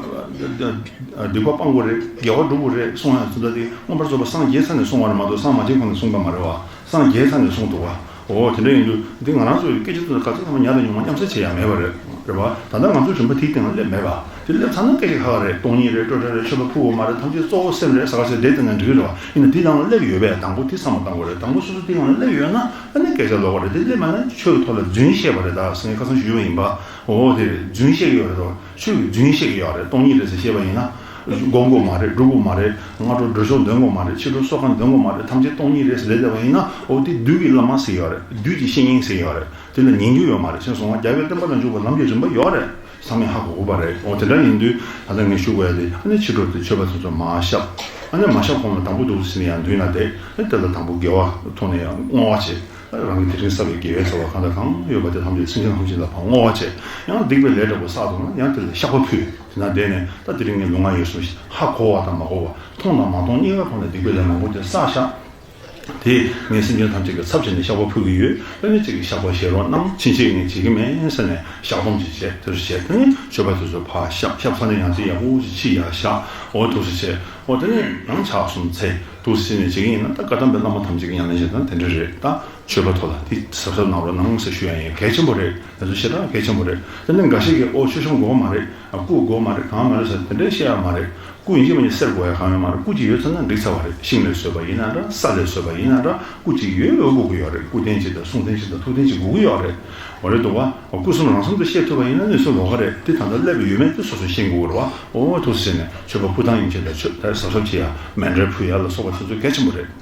སྤང་དགོས་རེད། དགེ་བ་སྒྲུབ་དགོས་རེད་གསུང་ཡ་ཚོ་ད་དེ་མངོན་པར་རྫོགས་པར་སངས་རྒྱས་ཚར་ནས་གསུང་བ་རེད་མ་གཏོགས་སངས་མ་རྒྱས་གོང་ནས་གསུངས་པ་མ་རེད་བ། སངས་རྒྱས་ཚར་ནས་གསུངས་འདུག་བ། འོ་དེ་འདྲ་ཡིན་དུས་འདི་ང་རང་ཚོའི་སྐད་ཆ་ཚོ་ག་ཚོད་ཚང་མ་ཉར་དང་ཉུང་མ་མཉམ་བསྲེས་བྱེད་ཡ་མེད་པ་རེད། རེད་བ། ད་ལྟ་ང་ཚོའི་རིམ་པ་དེའི་སྟེང་ལ་སླེབས་མེད་པ། དེ་སླེབས་ཚར་ན་སྐད་ཆ་ཁ་ཁ་རེད། སྟོང་ཉིད་རེད། སྤྲོས་བྲལ་རེད། མཆོད་པ་ཕུལ་དགོས་མ་རེད། ཐམས་ཅད་གཙོ་བོ་སེམས་རེད་ཟེར་ག་ཚོད་དེ་སྟེང་ན་འགྲིག་གི་རེད་བ། ཡིན་ན་དེའི་ནང་ལ་སླེབས་ཡོད་པས་དང་པོ་དེ་བསམ་བློ་བཏང་དགོས་རེད། དང་པོ་སོ་སོ་དེའི་ནང་ལ་སླེབས་ཡོད་ན་ཨ་ནི་སྐད་ཆ་ལོག་གི་རེད། དེ་སླེབས་མེད་ན་ཆོས་ཀྱི་ཐོག་ལ་རྫུན་བཤད་པ་རེད། ད་ཟེར་ནས་ཁ་སང་ཞུས་པ་ཡིན་པ། འོ་དེ་རེད། རྫུན་བཤད་ཀྱི་ཡོད་རེད་དོ། ཆོས་ཀྱི་རྫུན་བཤད་ཀྱི་ཡོད་རེད། སྟོང་ཉིད་རེད་ཟེར་བཤད་པ་ཡིན་ན། སྒོམ་དགོས་མ་རེད། སྒྲུབ་དགོས་མ་རེད། སྔ་དྲོ་འགྲོ་ཞོག་འདོན་དགོས་མ་རེད། ཕྱི་དྲོ་གསོལ་ཁ་འདོན་དགོས་མ་རེད། ཐམས་ཅད་སྟོང་ཉིད་རེད་ཟེར་ལབ་བསྡད་པ་ཡིན་ན་འོ་དེ་བདུད་ཀྱི་བླ་མ་ཟེར་ཡོད་རེད། བདུད་ཀྱི་བཤེས་གཉེན་ཟེར་ཡོད་རེད། དེ་ལ་ཉན་རྒྱུ་ཡོད་མ་རེད། ཅེས་སོང་བ། རྒྱལ་བའི་བསྟན་པ་ལ་འཇུག་པ་ལམ་གྱི་རིམ་པ་ཡོད་རེད། ཚང་མས་ཧ་གོ་དགོས་པ་རེད། འོ་དེ་འདྲ་ཡིན་དུས་ད་ལྟ་ངས་ཞུ་དགོས་ཡ་དེ་ཨ་ནི་ཕྱི་དྲོ་དེ་མཆོད་པ་དེ་ཚོ་མར་བཤམས། ཨ་ནི་མ་བཤམས་གོང་ལ་དང་པོ་འདུག་ཟེར་ནས་ཡང་མདུན་ལ་བསྡད། ཨ་ནི་དེ་ལ་དང་པོ་དགེ་བ་ཐོག་ནས་ཡང་བསྔོ་བ་བྱེད། རང་གི་དེ་རིང་བསགས་པའི་དགེ་བའི་རྩ་བ་གང་དང་གང་ཡོད་པ་དེ་ཐམས་ཅད་སེམས་ཅན་ཐམས་ཅད་ལ་ཕར་བསྔོ་བ་བྱས། ཡང་སྡིག་པའི་ལས་འདྲ་པོ་བསགས་འདུག་ན་ཡང་དེ་ལ་བཤགས་པ་ཕུལ། དེ་ན་བསྡད་ནས་ད་དེ་རིང་ངས་ལུས་ངག་ཡིད་གསུམ་ཧ་གོ་བ་དང་མ་གོ་བ། མཐོང་དང་མ་མཐོང་གཉིས་ཀ་ཐོག་ནས་སྡིག་པའི་ལས་མང་པོ་དེ་བསགས་བཞག། དེ་ངས་སེམས་ཅན་ཐམས་ཅད་ཀྱི་ཚབ་བྱས་ནས་བཤགས་པ་ཕུལ་གྱི་ཡོད། ཨ་ནི་གཅིག་གིས་བཤགས་པ་བཞེས་རོགས་གནང་། ཕྱིན་ཆད་ངས་བྱེད་ཀྱི་མེད་ཟེར་ནས་བཤགས་སྡོམ་ཅིག་བྱས། དེ་ཚོ་བྱས། དེ་ནས་མཆོད་པ་དེ་ཚོ་ཕར་བཤམས། བཤམས་ཚར་ནས་ཡང་ཅིག་ཡག་པོ་ཅིག་ཕྱི་ཡར་བཞག། འོ་འདུག་སེ་བྱས། འོ་དེ་ནས་ཡང་ཕྱག་གསུམ་འཚལ། འདུག་སེ་བྱས་ནས་བྱེད་ཀྱི་ཡིན་ན་ད་བཀའ་གདམས་པའི་བླ་མ་ཐམས་ཅད་ཀྱི་ཡང་ལན་བྱེད་སྟངས་དེ་འདྲ་རེད། ད་མཆོད་པ་ཐོག་ལ་དེ་གཟབ་གཟབ་གནང་རོགས་གནང་ཟེར་ཞུ་ཡ་ཡིན། གལ་ཆེན་པོ་རེད། དེ་ཚོ་ཞེ་དྲག་གལ་ཆེན་པོ་རེད། དེ་ནས་འགའ་ཞིག་གིས་ཨོ་མཆོད་བཤམས་དགོས་མ་རེད། སྐུ་དགོས་མ་རེད། གང་མ་རེད་ཟེར་དེ་འདྲ་བཤད་ཡ་མ་རེད། སྐུ་ཡིན་གཅིག་མིན་གཅིག་གསེར་དགོས་ཡ་གང་ཡོད་མ་རེད། སྐུ་གཅིག་ཡོད་ཚར་ན་འགྲིག་ཚར་བ་རེད། ཤིང་ལས་བཟོས་པ་ཡིན་ན་འདྲ། ས་ལས་བཟོས་པ་ཡིན་ན་འདྲ། སྐུ་གཅིག་ཡོད་ཡོད་དགོས་ཀྱི་ཡོད་རེད། སྐུ་རྟེན་གཅིག་དང་གསུང་རྟེན་གཅིག་དང་ཐུགས་རྟེན་གཅིག་དགོས་ཀྱི་ཡོད་རེད། འོ་རེད་འདུག་བ། སྐུ་གསུམ་རང་གསུམ་དུ་བཤད་ཐུབ་པ་ཡིན་ན་ནུས་སུ་ལོག་ག་རེད། དེ་ད་ལྟ་སླེབས་ཡོད་མེད་དེ་སོ་སོས་ཤེས་དགོས་རེད་བ། འོ་འདུག་སེ་བྱས་ནས་མཆོད་པ་ཕུལ་སྟངས་ཡན་ཆད་ལ་མཆོད་ད་གཟབ་གཟབ་བྱེད་ཡ། མཎྜལ་ཕུལ་ཡ་ལ་སོགས་པ་དེ་ཚོ་གལ་ཆེན་པོ་རེད།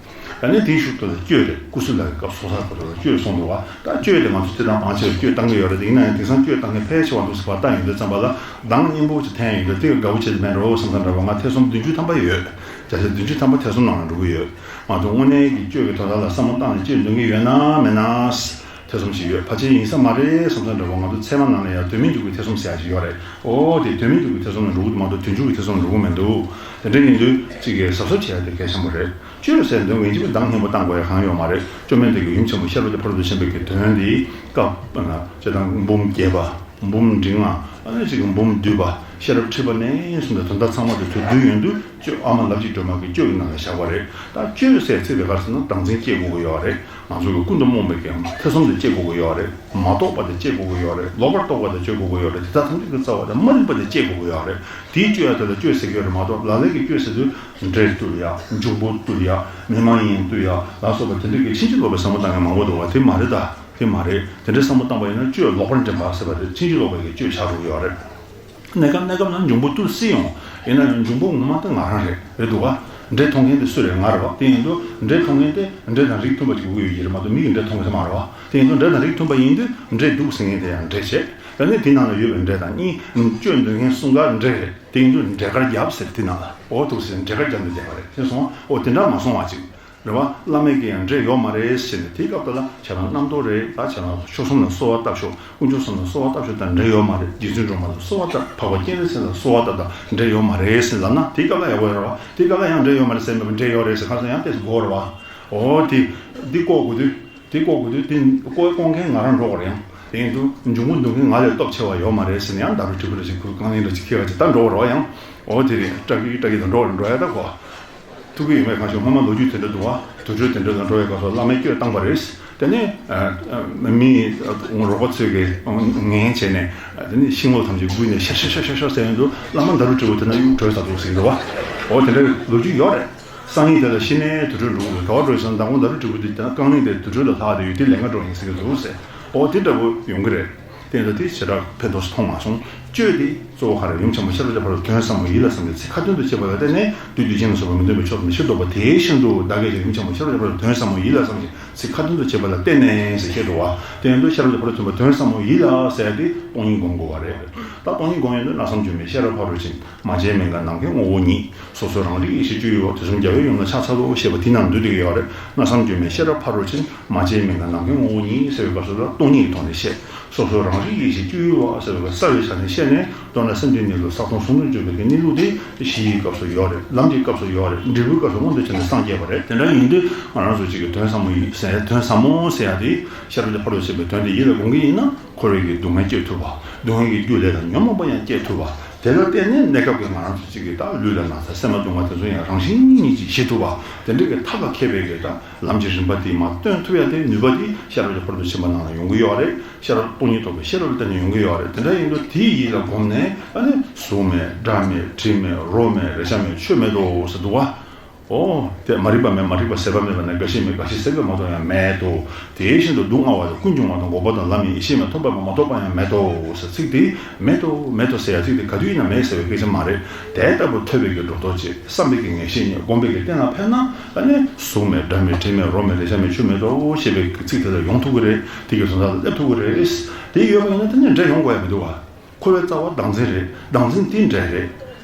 ད་ནི་དེའི་ཤུགས་ཐོག་ལ་གཅོད་རེད། སྐུ་གསུམ་ལ་སྐབས་སོ་སོ་ཐོག་ལ་གཅོད་གསུངས་འདུག་བ། ད་གཅོད་དེ་ང་ཚོ་སྤྱིར་བཏང་མང་ཆེ་བས་གཅོད་བཏང་གི་ཡོད་རེད། དེ་ཡིན་ན་ཡང་དེང་སང་གཅོད་བཏང་མཁན་ཕལ་ཆེ་བ་འདུག་སེ་ཕར་བལྟ་ཡོང་དུས་ཙམ་པ་ལ་གདངས་སྙན་པོ་ཅིག་འཐེན་ཡོང་དུས་དེ་ག་དགའ་པོ་བྱེད་མེད་འགྲོ་བསམ་བསམ་འདྲ་བ། ང་ཐེ་ཚོམ་བདུན་ཅུ་ཐམ་པ་ཡོད། བརྒྱ་ཆ་བདུན་ཅུ་ཐམ་པ་ཐེ་ཚོམ་ནང་ལ་འགྲོ་གི་ཡོད། ང་ཚོ་དངོས་གནས་ཀྱི་གཅོད་ཀྱི་དོན་དག་ལ་བསམ་བློ་བཏང་ནས་གཅོད་འདོན་གྱི་ཡོད་ན་མེད་ན། ཐེ་ཚོམ་ཞིག་ཡོད། ཕལ་ཆེར་ཡིན་ས་མ་རེད་བསམ་ས་འདྲ་བོ། ང་ཚོ་ཚད་མ་ནང་ལ་ཡང་དོན་མི་འཇུག་པའི་ཐེ་ཚོམ་ཟེར་ཡ་ཞིག་ཡོད་རེད། ཨོ་དེ་དོན་མི་འཇུག་པའི་ཐེ་ཚོམ་ལ་འགྲོ་གི་འདུག་མ་གཏོགས་དོན་འཇུག་པའི་ཐེ་ཚོམ་ལ་འགྲོ་གི་མི་འདུག་དེ་འདྲ་ཡིན་དུས་གཅིག་གིས་གཟབ་གཟབ་བྱེད་ཡ་དེ་གལ་ཆེན་པོ་རེད། གཅོད་ཟེར་འདོན་གྱི་ཡིན་གཅིག་པུ་གདངས་སྙན་པོ་བཏང་དགོས་ཡ་གང་ཡོད་མ་རེད། བཅོམ་ལྡན་འདས་ཀྱིས་ཡུམ་ཆེན་མོ་ཤེས་རབ་ཀྱི་ཕ་རོལ་ཏུ་ཕྱིན་པའི་གི་དོན་དེ་སྐབས་སྤྱིར་བཏང་འབུམ་རྒྱས་པ། འབུམ་འབྲིང་བ། ཨ་ནི་གཅིག་གི་འབུམ་བསྡུས་པ། ཤེས་རབ་ཁྲི་པ་ནས་བཟུང་སྟེ་དོན་དག་ཚང་མ་དེ་ཚོ་བསྡུས་ཡོང་དུས་གཅོད་ཨ་མ་ལབ་ཅིག་སྒྲོལ་མ་གི་གཅོད་ཀྱི་ནང་ལ་བཞག་པ་རེད། ད་གཅོད་ཟེར་ཚིག་དེ་ག་རེ་ཟེར་ན་སྡང་འཛིན་སྐྱེ་དགོས་ཀྱི་ཡོད་རེད། ང་ཚོ་གི་ཀུན་ཏུ་རྨོངས་པའི་གི་ཐེ་ཚོམ་དེ་སྐྱེ་དགོས་ཀྱི་ཡོད་རེད། མ་རྟོགས་པ་དེ་སྐྱེ་དགོས་ཀྱི་ཡོད་རེད། ལོག་པར་རྟོག་པ་དེ་སྐྱེ་དགོས་ཀྱི་ཡོད་རེད། དེ་དག་ཐམས་ཅད་ཀྱི་རྩ་བ་དེ་མ་རིག་པ་དེ་སྐྱེ་དགོས་ཀྱི་ཡོད་རེད། དེའི་གཅོད་ཡ་དེ་ལ་གཅོད་ཟེར་གྱི་ཡོད་རེད་མ་གཏོགས་ལ་ལས་ཀྱི་གཅོད་ཟེར་དུས་འདྲེ་བཏུལ་ཡ། འབྱུང་པོ་བཏུལ་ཡ། མི་མ་ཡིན་བཏུལ་ཡ་ལ་སོགས་པ་དེ་འདྲ་གི་ཕྱིན་ཅི་ལོག་པའི་བསམ་བློ་བཏང་མཁན་མང་པོ་འདུག་བ། དེ་མ་རེད་ད། དེ་མ་རེད། དེ་འདྲའི་བསམ་བློ་བཏང་པ་ཡིན་ན་གཅོད་ལོག་པར་འདྲེན་པ་ཟེར་བ་རེད། ཕྱིན་ཅི་ལོག་པའི་གི་གཅོད་ཆགས་འགྲོ་གི་ཡོད་རེད། གནས་སྐབས་གནས་སྐབས་ན་འབྱུང་པོ་བཏུལ་སྲིད་ཡོང་། ཡིན་ན་ཡང་འབྱུང་པོ་ངོ་མ་དེ་ང་རང་རེད། རེད་འདུག་ག་འདྲེ་མཐོང་མཁན་དེ་སུ་རེད། ང་རེད་བ། དེ་ཡིན་དུས་འདྲེ་མཐོང་མཁན་དེ་འདྲེ་དང་རིགས་མཐུན་པ་ཅིག་དགོས་ཀྱི་ཡོད་ཀྱི་རེད་མ་གཏོགས་མི་གི་འདྲེ་མཐོང་མཁན་དེ་མ་རེད་བ། དེ་ཡིན་དུས་འདྲེ་དང་རིགས་མཐུན་པ་ཡིན་དུས་འདྲེ་འདུག་ཟེར་མཁན་དེ་ཡང་འདྲེ་བྱས། ད་ནི་དེ་ནང་ལ་ཡོད་པའི་འདྲེ་དང་གཉིས་གཅོད་འདོན་མཁན་གསུམ་ཀ་འདྲེ་རེད། དེ་ཡིན་དུས་འདྲེ་དཀར་རྒྱབ་ཟེར་དེ་ནང་ལ། འོ་འདུག་ཟེར་འདྲེ་དཀར་རྒྱབ་ནས་བསྡད་པ་རེད། ཤེས་སོང་། འོ་དེ་འདྲ་མ་སོང་བ་ཅིག་རེད་བ། བླ་མའི་གི་ཡང་འདྲེ་ཡོད་མ་རེད་ཟེར་ནས་དེའི་སྐབས་དེ་ལ་ཁྱེད་རང་རྣམ་རྟོག་རེད། ད་ཁྱེད་རང་མཆོག་གསུམ་ལ་གསོལ་བ་བཏབ་ཤོག་དཀོན་མཆོག་གསུམ་ལ་གསོལ་བ་བཏབ་ཤོག་ད་འདྲེ་ཡོད་མ་རེད། རྗེ་བཙུན་སྒྲོལ་མ་ལ་གསོལ་བ་བཏབ། འཕགས་པ་སྤྱན་རས་གཟིགས་ལ་གསོལ་བ་བཏབ། ད་འདྲེ་ཡོད་མ་རེད་ཟེར་ལབ་ན་དེའི་སྐབས་ལ་ཡག་པོ་ཡོད་རེད་བ། དེའི་སྐབས་ལ་ཡང་འདྲེ་ཡོད་མ་རེད་ཟེར་མེད་པར་འདྲེ་ཡོད་རེད་ཟེར་ཁ་སང་ཡང་ཏོག་ཙམ་གོ་རེད་བ། འོ་དེ་འདི་ལྐོག་དགོས་དུས། དེ་ལྐོག་དགོས་དུས་དེ་ལྐོག་ལྐོག་མཁན་ང་རང་འགྲོ་དགོས་རེད་ཡང་། དེ་ཡིན་དུས་འབྱུང་པོ་འདུལ་མཁན་ང་ལས་སྟོབས་ཆེ་བ་ཡོད་མ་རེད་ཟེར་ནས་ཡང་ད་རུ་དྲིལ་བུ་རེ་ཞིག་ཕུལ། རྐང་གླིང་རེ་ཞིག་ཁྱེར་བ་ཅིག་ད་འགྲོ་དགོས་རེད་བ་ཡང་། འོ་དེ་རེད། སྐྲག་གི་སྐྲག་གི་དང་འགྲོ་དགོས་རེད། འགྲོ་ཡ་ད་གོ། ཐུག་གི་ཡོད་མེད་གང་ཤེས། སྔོན་མ་ལོ་རྒྱུས་དེ་འདྲ་འདུག་བ། དུར་ཁྲོད་དེ་འདྲ་ལ་འགྲོ་བའི་སྐབས་སུ་བླ་མས་བསྐྱོད་བཏང་པ་རེད། དེ་ནས་མི་རོགས་པ་ཚོས་ཀྱི་ངན་བྱས་ནས་དེ་ནས་ཤིང་ལོ་ཐམས་ཅད་བསྒུལ་ནས་ཤ་ཤ་ཤ་ཤ་ཤ་ཟེར་ཡོང་དུས་བླ་མ་ད་རུ་དྲིལ་བུ་དེ་ན་གཡུག་བྲོས་ཚར་འདུག་ཟེར་གྱི་འདུག་བ། འོ་དེ་འདྲའི་ལོ་རྒྱུས་ཡོད་རེད། སང་ཉིན་དེ་ལ་ཤི་ནས་དུར་ཁྲོད་འགྲོ་དགོས། ག་པར་འགྲོ་ཡོད་ཟེར་ན་མདང་དགོང་ད་རུ་དྲིལ་བུ་དེ་རྐང་གླིང་དེ་དུར་ཁྲོད་ལ་ལྷག་བསྡད་ཡོད། དེ་ལས་ཀ་འགྲོ་ཡིན་ཟེར་གྱི་འདུག་ཟེར། འོ་དེ་འདྲ་བོ་ཡོང་གི་རེད། དེ་འདྲ་དེ་ཞེ་དྲག་ཕན་ཐོགས་སུ་མཐོང་མ་སོང་། གཅོད་དེ་གཙོ་བོ་ག་རེ། ཡུམ་ཆེན་མོ་ཤེས་རབ་ཀྱི་ཕ་རོལ་དོན་ཟབ་མོ་ཡིད་ལ་བསམ་པའི་ཚིག་ཁ་ཏོན་དུ་བྱེད་པ་ལ་བརྟེན་ནས་བདུད་སྡིག་ཅན་ལ་སོགས་པ་མི་འདོད་པའི་ཕྱོགས་དང་ཕྱིར་ལྡོག་པ་དེའི་ཕྱིར་དུ་བདག་གིས་ཀྱང་ཡུམ་ཆེན་མོ་ཤེས་རབ་ཀྱི་ཕ་རོལ་དོན་ཟབ་མོ་ཡིད་ལ་བསམ་ཞིང་ ཚིག་ཁ་ཏོན་དུ་བྱེད་པ་ལ་བརྟེན་ནས་ཟེར་བཤད་འགྲོ་བ། དེ་ཡིན་དུས་ཤེས་རབ་ཀྱི་ཕ་རོལ་ཏུ་ཕྱིན་པ་དོན་ཟབ་མོ་ཡིད་ལ་ཟེར་ཡ་དེ་སྟོང་ཉིད་སྒོམ་དགོས་པ་རེད། ད་སྟོང་ཉིད་སྒོམ་ཡོང་དུས་སྣང་བསམ་བརྗོད་མེད་ཤེས་རབ་ཕ་རོལ་ཕྱིན། མ་བྱས་མིན་འགའ་ནམ་མཁའི་ངོ་བོ་ཉིད། སོ་སོ་རང་རིག་ཡེ་ཤེས་སྤྱོད་ཡུལ་བ། དུས་གསུམ་རྒྱལ་བའི་ཡུམ་ལ་ཕྱག་འཚལ་ལོ་ཞེས་པ་དེའི་ནང་འདུས་བསྡད་ཀྱི་ཡོད་རེད། སྣང་བསམ་བརྗོད་མེད་ཤེས་རབ་ཕ་རོལ་ཕྱིན། མ་བྱས་མིན་འགའ་ནམ་མཁའི་ངོ་བོ་ཉིད་ཟེར་བའི་སྐབས་སུ་ལ་སྟོང་ཉིད་ཀྱི་ཐོག་ནས་བཤད། སོ་སོ་རང་རིག་ཡེ་ཤེས་སྤྱོད་ཡུལ་བ་ཟེར་བའི་གསལ་བའི་ཆ་ནས་བཤད་ནས། མདོར་ན་སེམས་ཅན་གནས་ལུགས་ས་སྟོང་གསུམ་དུ་འཇོག་པའི་གི་གནས་ལུགས་དེ་གཞི་ཡི་སྐབས་སུ་ཡོད་རེད། ལམ་གྱི་སྐབས་སུ་ཡོད་རེད། འབྲས་བུའི་སྐབས་སུ་མངོན་དུ་བྱས་ནས་སངས་རྒྱས་པ་རེད། དེ་འདྲ་ཡིན་དུས་ང་རང་ཚོ་གཅིག་གི་དོན་ཟབ་མོ་ཡིན་ཟེར། དོན་ཟབ་མོ་ཟེར་ཡ་དེ་ཤེས་རབ་ཀྱི་ཕ་རོལ་ཕྱིན་པའི་དོན་དེ་ཡིད་ལ་སྒོམ་གྱི་ཡིན་ན། འཁོར་བའི་གི་སྡུག་བསྔལ་སྐྱེ་ཐུབ་པ། སྡུག་བསྔལ་གྱི་རྒྱུ་ལས་དང་ཉོན་མོངས་པ་ཡང་སྐྱེ་ཐུབ་པ། དེ་ལ་བརྟེན་ནས་གནས་སྐབས་ཀྱི་ང་རང་ཚོ་གཅིག་གི་ད་ལུས་ལ་ན་ཚ་སེམས་ལ་སྡུག་བསྔལ་དེ་ཚོ་ཡང་རང་བཞིན་ཉིད་ཀྱིས་ཞི་ཐུབ་པ། དེ་འདྲ་གི་ཐབས་ལ་མཁས་པའི་གི་ད་ལམ་གྱི་རིམ་པ་དེ་མར་སྟོན་ཐུབ་ཡ་དེ་ནུས་པ་དེ་ཤེས་རབ་ཀྱི་ཕ་རོལ་ཏུ་ཕྱིན་པ་ནང་ལ་ཡོང་གི་ཡོད་རེད། ཤེས་རབ་སྟོང་ཉིད་རྟོགས་པའི་ཤེས་རབ་ལ་བརྟེན་ནས་ཡོང་གི་ཡོད་རེད། དེ་འདྲ་ཡིན་དུས་དེའི་ཡིད་ལ་བསྒོམས་ནས། ཨ་ནི་གཟུགས་མེད་སྒྲ་མེད་དྲི་མེད་རོ་མེད་རེག་བྱ་མེད་ཆོས་མེད་དོ་ཟེར་འདུག་བ། ཨོ། དེ་མ་རིག་པ་མེད། མ་རིག་པ་ཟད་པ་མེད་པ་ནས་རྒ་ཤི་མེད། རྒ་ཤི་ཟད་པ་མ་གཏོགས་ཡང་མེད་དོ། དེ་བཞིན་དུ་སྡུག་བསྔལ་བ་དང་ཀུན་འབྱུང་བ་དང་འགོག་པ་དང་ལམ་ཡིན་ཡེ་ཤེས་མེད། ཐོབ་པ་མ་ཐོབ་པ་ཡང་མེད་དོ་ཟེར་ཚིག་དེ། མེད་དོ་མེད་དོ་ཟེར་ཡ་ཚིག་དེ་ག་དུས་ཡིན་ན་མེད་ཟེར་བའི་སྐད་ཆ་མ་རེད། དེ་ལྟ་བུ་ཐོས་པའི་གི་སྒྲོ་འདོགས་བཅད། བསམ་པའི་གི་ངེས་ཤེས་རྙེད། སྒོམ་པའི་གི་རྟེན་ལ་ཕེབས་ན། ཨ་ནི་གཟུགས་མེད་སྒྲ་མེད་དྲི་མེད་རོ་མེད་རེག་བྱ་མེད་ཆོས་མེད་དོ་ཞེས་པའི་གི་ཚིག་དེ་ལ་ཡོང་ཐུབ་ཀྱི་རེད། དེ་གི་དོན་དག་ལ་སླེབས་ཐུབ་ཀྱི་རེད། དེ་ཡོད་པ་ཡིན་ན་དེ་ནི་འདྲེ་ཡོང་དགོས་ཡ་མི་འདུག་བ། འཁོར་བའི་རྩ་བ་བདག་འཛིན་རེད། བདག་འཛིན་དེ་འདྲ་རེད།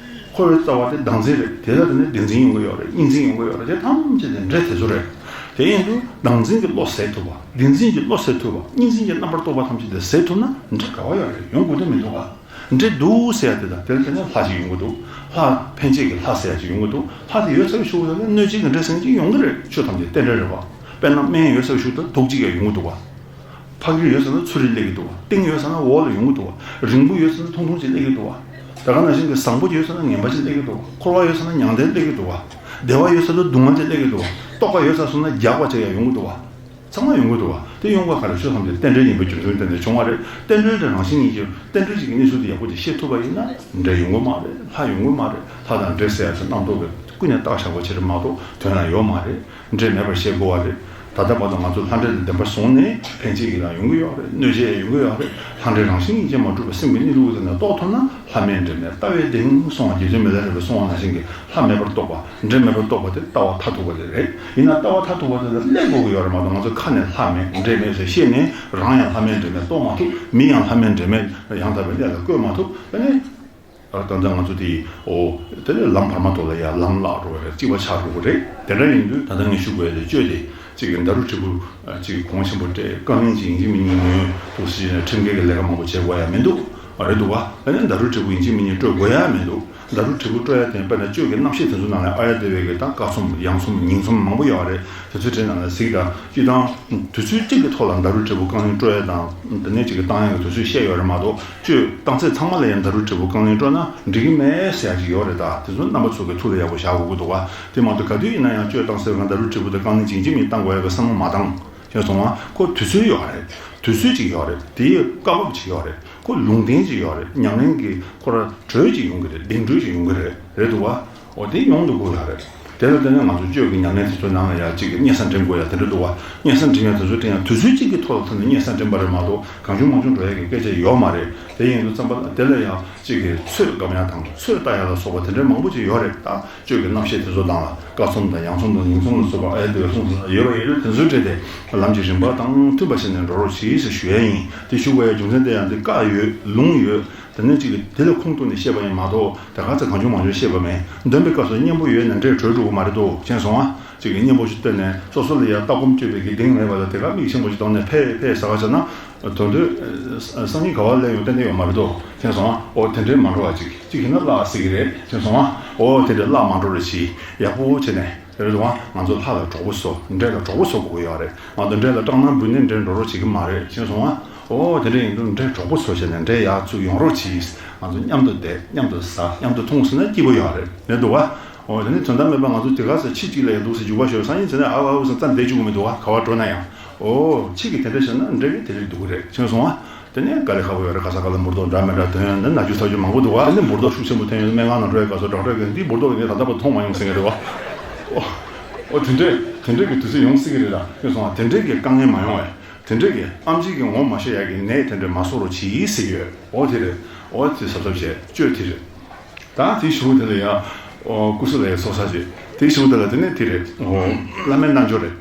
འཁོར་བའི་རྩ་བ་དེ་བདག་འཛིན་རེད། དེ་ལ་དེ་ནི་བདེན་འཛིན་ཡོང་གི་ཡོད་རེད། གཉིས་འཛིན་ཡོང་གི་ཡོད་རེད། དེ་ཐམས་ཅད་དེ་འདྲེ་དེ་ཚོ་རེད། དེ་ཡིན་དུས་བདག་འཛིན་གྱི་བློ་ཟད་ཐུབ་པ། བདེན་འཛིན་གྱི་བློ་ཟད་ཐུབ་པ། གཉིས་འཛིན་གྱི་རྣམ་པར་རྟོག་པ་ཐམས་ཅད་དེ་ཟད་ཐུབ་ན་འདྲེ་ག་བ་ཡོད་རེད། ཡོང་དགོས་དོན་མི་འདུག་ག་འདྲེ་འདུག་ཟེར་ཡ་དེ་དང་དེ་ལ་དེ་ནི་ལྷ་ཅིག་ཡོང་གི་འདུག་ལྷ་འཕེན་བྱེད་ཀྱི་ལྷ་ཟེར་ཡ་ཅིག་ཡོང་གི་འདུག་ལྷ་དེ་ཡོད་ཚད་ཤུགས་དེ་ལ་གནོད་བྱེད་ཀྱི་འདྲེ་ཟེར་མཁན་ཅིག་ཡོང་གི་རེད། ཆོས་ཐམས་ཅད་རྟེན་འབྲེལ་རེད་བ། དཔེར་ན་སྨན་ཡོད་ཚད་ཤུགས་དེ་ལ་དུག་ཅིག་ཡང་ཡོང་གི་འདུག་བ། ཕག་གྲུ་ཡོད་ས་ན་ཚུ་རིང་སླེབས་ཀྱི་འདུག་བ། ཏིང་ཡོད་ས་ན་འོག་ལ་ཡོང་གི་འདུག་བ། རིང་པོ་ཡོད་ས་ན་ཐུང་ཐུང་ཅིག་སླེབས་ཀྱི་འདུག་བ། ད་ག་ནང་བཞིན་གྱི་བཟང་པོ་ཡོད་ས་ན་ངན་པ་ཅིག་སླེབས་ཀྱི་འདུག་བ། འཁོར་བ་ཡོད་ས་ན་མྱང་འདས་སླེབས་ཀྱི་འདུག་བ། བདེ་བ་ཡོད་ས་ན་སྡུག་བསྔལ་ཅིག་སླེབས་ཀྱི་འདུག་བ། རྟོགས་པ་ཡོད་ས་སོང་ན་རྒྱགས་པ་ཅིག་ཡང་ཡོང་གི་འདུག་བ། ཚང་མ་ཡོང་གི་འདུག་བ། དེ་ཡོང་བ་ག་རེ། ཆོས་ཐམས་ཅད་རྟེན་འབྲེལ་ཡིན་པའི་རྒྱུ་མཚན་བརྟེན་ནས་བྱུང་བ་རེད། རྟེན་འབྲེལ་དེ་རང་བཞིན་ཉིད་ཀྱིས་རྟེན་འབྲེལ་གྱི་གནས་ཚུལ་དེ་ཡག་པོ་ཅིག་ཤེས་ཐུབ་པ་ཡིན་ན་འདྲེ་ཡོང་གི་མ་རེད། ལྷ་ཡོང་གི་མ་རེད། ལྷ་དང་འདྲེ་ཟེར་ཡ་ཚོ་རྣམ་རྟོག་གིས་ཀུན་ནས་བཏགས་བཞག་པ་ཅིག་རེད་མ་གཏོགས་དོན་ལ་ཡོད་མ་རེད། འདྲེ་མེད་པར་ཤེས་དགོས་པ་རེད། ད་ལྟ་བར་དུ་ང་ཚོ་ལྷ་འདྲེ་ལ་བདེན་པར་བཟུང་ནས་ཕན་བྱེད་ཀྱི་ལ་ཡོང་གི་ཡོད་རེད། གནོད་བྱེད་ཡང་ཡོང་གི་ཡོད་རེད། ལྷ་འདྲེ་རང་བཞིན་ཉིད་ཀྱིས་མ་གྲུབ་པའི་སེམས་ཀྱི་གནས་ལུགས་དེ་ནས་རྟོགས་ཐུབ་ན། ལྷ་མེད་འདྲེ་མེད་ལྟ་བའི་གདེང་གསུང་བ་རྗེ་བཙུན་མི་ལ་རས་པས་གསུང་བ་ནང་བཞིན་གྱི་ལྷ་མེད་པར་རྟོགས་པ། འདྲེ་མེད་པར་རྟོགས་པ་དེ་ལྟ་བ་མཐར་ཐུག་པ་དེ་རེད། ཡིན་ན་ལྟ་བ་མཐར་ཐུག་པ་དེ་ལ་སླེབས་དགོས་ཀྱི་ཡོད་རེད་མ་གཏོགས། ང་ཚོ་ཁ་ནས་ལྷ་མེད་འདྲེ་མེད་ཟེར་བཤད་ནས་རང་ཡང་ལྷ་མེད་འདྲེ་མེད་རྟོགས་མ་ཐུབ། མི་ཡང་ལྷ་མེད་འདྲེ་མེད་ཡང་དག་པའི་གནས་ལ་བཀོད་མ་ཐུབ། དེ་ནས། ཨ། ད་ལྟ་ང་ཚོ་དེ། ཨོ། དེ་ནས་ལམ་བར་མ་དོ་ལ་ཡང་ལམ་བརླག་འགྲོ་བ་རེད། གཅིག་པ་ཆགས་འགྲོ་གི་རེད། དེ་འདྲ་ཡིན་དུས་ད་ལྟ་ངས་ཞུ་དགོས་ཡ་དེ་གཅོད་དེ་གཅིག་གི་ད་རུ་དྲིལ་བུ་གཅིག་གི་གོང་ཆེན་པོ་སྤྲད། རྐང་གླིང་གཅིག་ཡིན་གཅིག་མིན་གཉིས་ཉོས་འདུག་ཟེར་ནས་ཁྲིམས་འགལ་གྱི་ལས་ཀ་མང་པོ་བྱེད་དགོས་ཡ་མི་འདུག་རེད་འདུག་བ། ཨ་ནི་ད་རུ་དྲིལ་བུ་ཡིན་གཅིག་མིན་གཉིས་སྤྲོད་དགོས་ཡ་མི་འདུག་ད་རུ་དྲིལ་བུ་སྤྲོད་ཡ་དེ་དཔེར་ན་གཅོད་ཀྱི་རྣམ་བཤད་དེ་ཚོ་ནང་ལ་ཨ་ཡ་དེ་བས་ཀྱི་ད་ཀ་ཚོམ་ཡང་ཚོམ་ཉིང་ཚོམ་མང་པོ་ཡོད་རེད། དེ་ཚོའི་གྲས་ནང་ལ་གཟིགས་དང་། སྤྱིར་བཏང་དུས་ཚོད་གཅིག་གི་ཐོག་ལ་ད་རུ་དྲིལ་བུ་རྐང་གླིང་སྤྲོད་ཡ་དང་། དེ་ནས་གཅིག་གི་བཏང་ཡ་གི་དུས་ཚོད་བཤད་ཡོད་རེད་མ་གཏོགས། གཅོད་བཏང་ཚད་ཚང་མ་ལ་ཡང་ད་རུ་དྲིལ་བུ་རྐང་གླིང་སྤྲོད་ན་འགྲིག་གི་མེད་ཟེར་ཡ་ཅིག་ཡོད་རེད། ད་དེ་ཚོ་རྣམ་པ་ཚོ་གི་ཐུགས་ལ་ཡག་པོ་བཞག་དགོས་ཀྱི་འདུག་བ། དེ་མ་གཏོགས་ག་དུས་ཡིན་ན་ཡང་གཅོད་བཏང་ཚེ་གང་ད་རུ་དྲིལ་བུ་དེ་རྐང་གླིང་གཅིག་གཅིག་མིན་བཏང་དགོས་ཡ་གི་བསམ་བློ་མ་བཏང་། ཁྱེད་སོང་བ། ཁོ་དུས་ཚོད་ཡོད་རེད། དུས་ཚོད་ཅིག་ཡོད་རེད། དེའི་སྐབས་བབ་ཅིག་ཡོད་རེད། ཁོ་ལུང་བསྟན་ཅིག་ཡོད་རེད། ཉམས་ལེན་གྱི་ཁོ་ར་གྲོས་ཅིག་ཡོང་གི་རེད། གདེང་གྲོས་ཅིག་ཡོང་གི་རེད། རེད་འདུག་བ། འོ་དེ་ཡོང་འདུག་དགོས་ཡ་རེད། དེ་ལ་བརྟེན་ནས་ང་ཚོ་གཅོད་ཀྱི་ཉམས་ལེན་དེ་ཚོ་ནང་ལ་ཡ་གཅིག་གི་སྙན་སེང་འདྲེན་དགོས་ཡ་དེ་འདྲ་འདུག་བ། སྙན་སེང་འདྲེན་ཡ་དེ་ཚོ་འདྲེན་ཡ་དུས་ཚོད་གཅིག་གི་ཐོག་ལ་ཐོན་ནས་སྙན་སེང་འདྲེན་པ་རེད་མ་གཏོགས་གང་བྱུང་མང་བྱུང་འགྲོ་ཡ་གི་སྐད་ཆ་ཡོད་མ་རེད། དེ་ཡིན་དུས་ཙམ་པ་ལ་དེ་ལ་ཡ་གཅིག་གི་ཚོད་བགམ་ཡ་དང་ཚོད་ལྟ་ཡ་ལ་སོགས་པ་དེ་འདྲའི་མང་པོ་ཅིག་ཡོད་རེད། ད་གཅོད་ཀྱི་རྣམ་བཤད་དེ་ཚོ་ནང་ལ་ཀ་ཚོམ་དང་ཡང་ཚོམ་དང་ཉིང་ཚོམ་ལ་སོགས་པ་ཨེ་དེ་གསུངས་ཡོད་པ་ཡིན་དུས་དེ་ཚོའི་གྲས་དེ་ལམ་གྱི་རིམ་པ་དང་མཐུན་པ་བྱས་ནས་འགྲོ་རོགས་གྱིས་ཞེས་ཞུ་ཡ་ཡིན། དེ་ཞུ་དགོས་ཡ་རྒྱུ་མཚན་དེ་ཡང་འདི་བཀའ་ཡོད་ལུང་ཡོད། དེ་ནས་གཅིག་གིས་དེ་ལ་ཁུངས་གཏུགས་ནས་བཤད་པ་ཡིན་མ་གཏོགས་དེ་ག་ཚོད་གང་བྱུང་མང་བྱུང་བཤད་པ་མིན། འདོན་པའི་སྐབས་སུ་སྙན་པོ་ཡོད་ན་འདྲེ་གྲོལ་འགྲོ་གི་མ་རེད་དོ། མཁྱེན་སོང་ཨ། གཅིག་གིས་སྙན་པོ་ཞིག་བཏོན་ནས་སོ་སོ་ལ་ཡ་ལྟ་སྒོམ་སྤྱོད་པའི་གི་གདེང་མེད་པ་ལ་དེ་ག་མིག་ཆེན་པོ་ཞིག་གཏོང་ནས་ཕེབས་ཕེབས་ཟེར་བ་བྱས་ན། དོན་དུ་སང་ཉིན་ག་བ་སླེབས་ཡོང་ཏན་ཏན་ཡོད་མ་རེད་དོ། མཁྱེན་སོང་ཨ། འོ་དེ་འདྲའི་མ་འགྲོ་བ་ཅིག་གཅིག་གིས་ན་བརླག་སྲིད་ཀྱི་རེད། མཁྱེན་སོང་ཨ། འོ་དེ་འདྲའི་བརླག་མ་འགྲོ་རེ་བྱིས། ཡག་པོ་བྱས་ནས། རེད་དོ། ང་ཚོ་ལྷ་ལ་གྲོགས་པོ་བཟོ། འདྲེ་ལ་གྲོགས་པོ་བཟོ་དགོས་ཀྱི་ཡོད་རེད། ང་ཚོ་འདྲེ་ལ་སྐྲག་སྣང་འབུལ་ནས་འདྲེ་འགྲོ་རོགས་བྱེད་ཀྱི་མ་རེད། མཁྱེན་སོང་ཨ། འོ་དེ་འདྲ་ཡིན་དུས་འདྲེ་གྲོགས་པོ་བཟོ་བྱས་ནས་འདྲེ་ཡར་ཚུར་ཡོང་རོགས་གྱིས། ང་ཚོ་མཉམ་དུ་བསྡད། མཉམ་དུ་ཟ། མཉམ་དུ་འཐུང་ཟེར་ན་སྐྱིད་པོ་ཡོད་རེད། རེད་འདུག་བ། འོ་དེ་ནི་དོན་དག་མེད་པ་ང་ཚོ་དེ་ག་ཚོད་ཕྱི་གཅིག་ལ་ཡང་འདུག་ཟེར་འཇུག་པ་ཤོར་སང་ཉིན་ཟེར་ནས་ཨ་ཨ་ཨུ་ཟེར་རྩ་འདེད་བཅུག་གི་མི་འདུག་བ། ག་བ་འགྲོ་ན་ཡང་། འོ་ཕྱི་གི་དེ་འདྲ་བྱས་ན་འདྲེ་གི་དེ་རིགས་འདུག་གི་རེད། མཁྱེན་སོང་ཨ། དེ་ནས་དཀའ་ལས་ཁག་པོ་ཡོད་རེད། ག་ས་ག་ལ་འབུར་རྡོག་འདྲ་མི་འདྲ་ཐོན་ཡོང་ན་ན་རྒྱུ་ཚ་རྒྱུ་མང་པོ་འདུག་བ། དེ་ནས་འབུར་རྡོག་ཤུགས་ཆེན་པོ་ཐོན་ཡོང་ན་སྨན་ཁང་ནང་འགྲོ་ཡ་སྐབས་སུ་ཌོག་ཊར་གིས་འདི་འབུར་རྡོག་ངས་ད་ལྟ་བར་མཐོང་མ་མྱོང་ཟེར་གི་རེད་བ། ཨོ། ཨོ་དེ་འདྲས་དེ་འདྲས་ཀྱི་དུས་ཚོད་ཡོང་སྲིད་ཀྱི་རེད་ལ། མཁྱེན་སོང་ཨ། དེ་འདྲས་ཀྱི་དཀའ་ངལ་མ་ཡོང་བས། དེ་འདྲས་ཀྱི་ཨེམ་ཆི་གི་ངོ་མ་ཤེས་ཡ་གི་ནད་དེ་འདྲས་མ་གསོ་རོགས་གྱིས་ཟེར་གི་ཡོད། ཨོ་དེ་རེད། ཨོ་དེ་གཟབ་གཟབ་བྱས་གཅོད་དེ་རེད། ད་དེའི་གཞུག་དེ་ལ་ཡང་ཨོ་སྐུ་གཟུགས་ལ་ཡང་ཚོགས་བསགས་བྱས། དེའི་གཞུག་དེ་ལ་དེ་ནས་དེ་རེད། ཨོ་བླ་མའི་རྣལ་འབྱོར་རེད།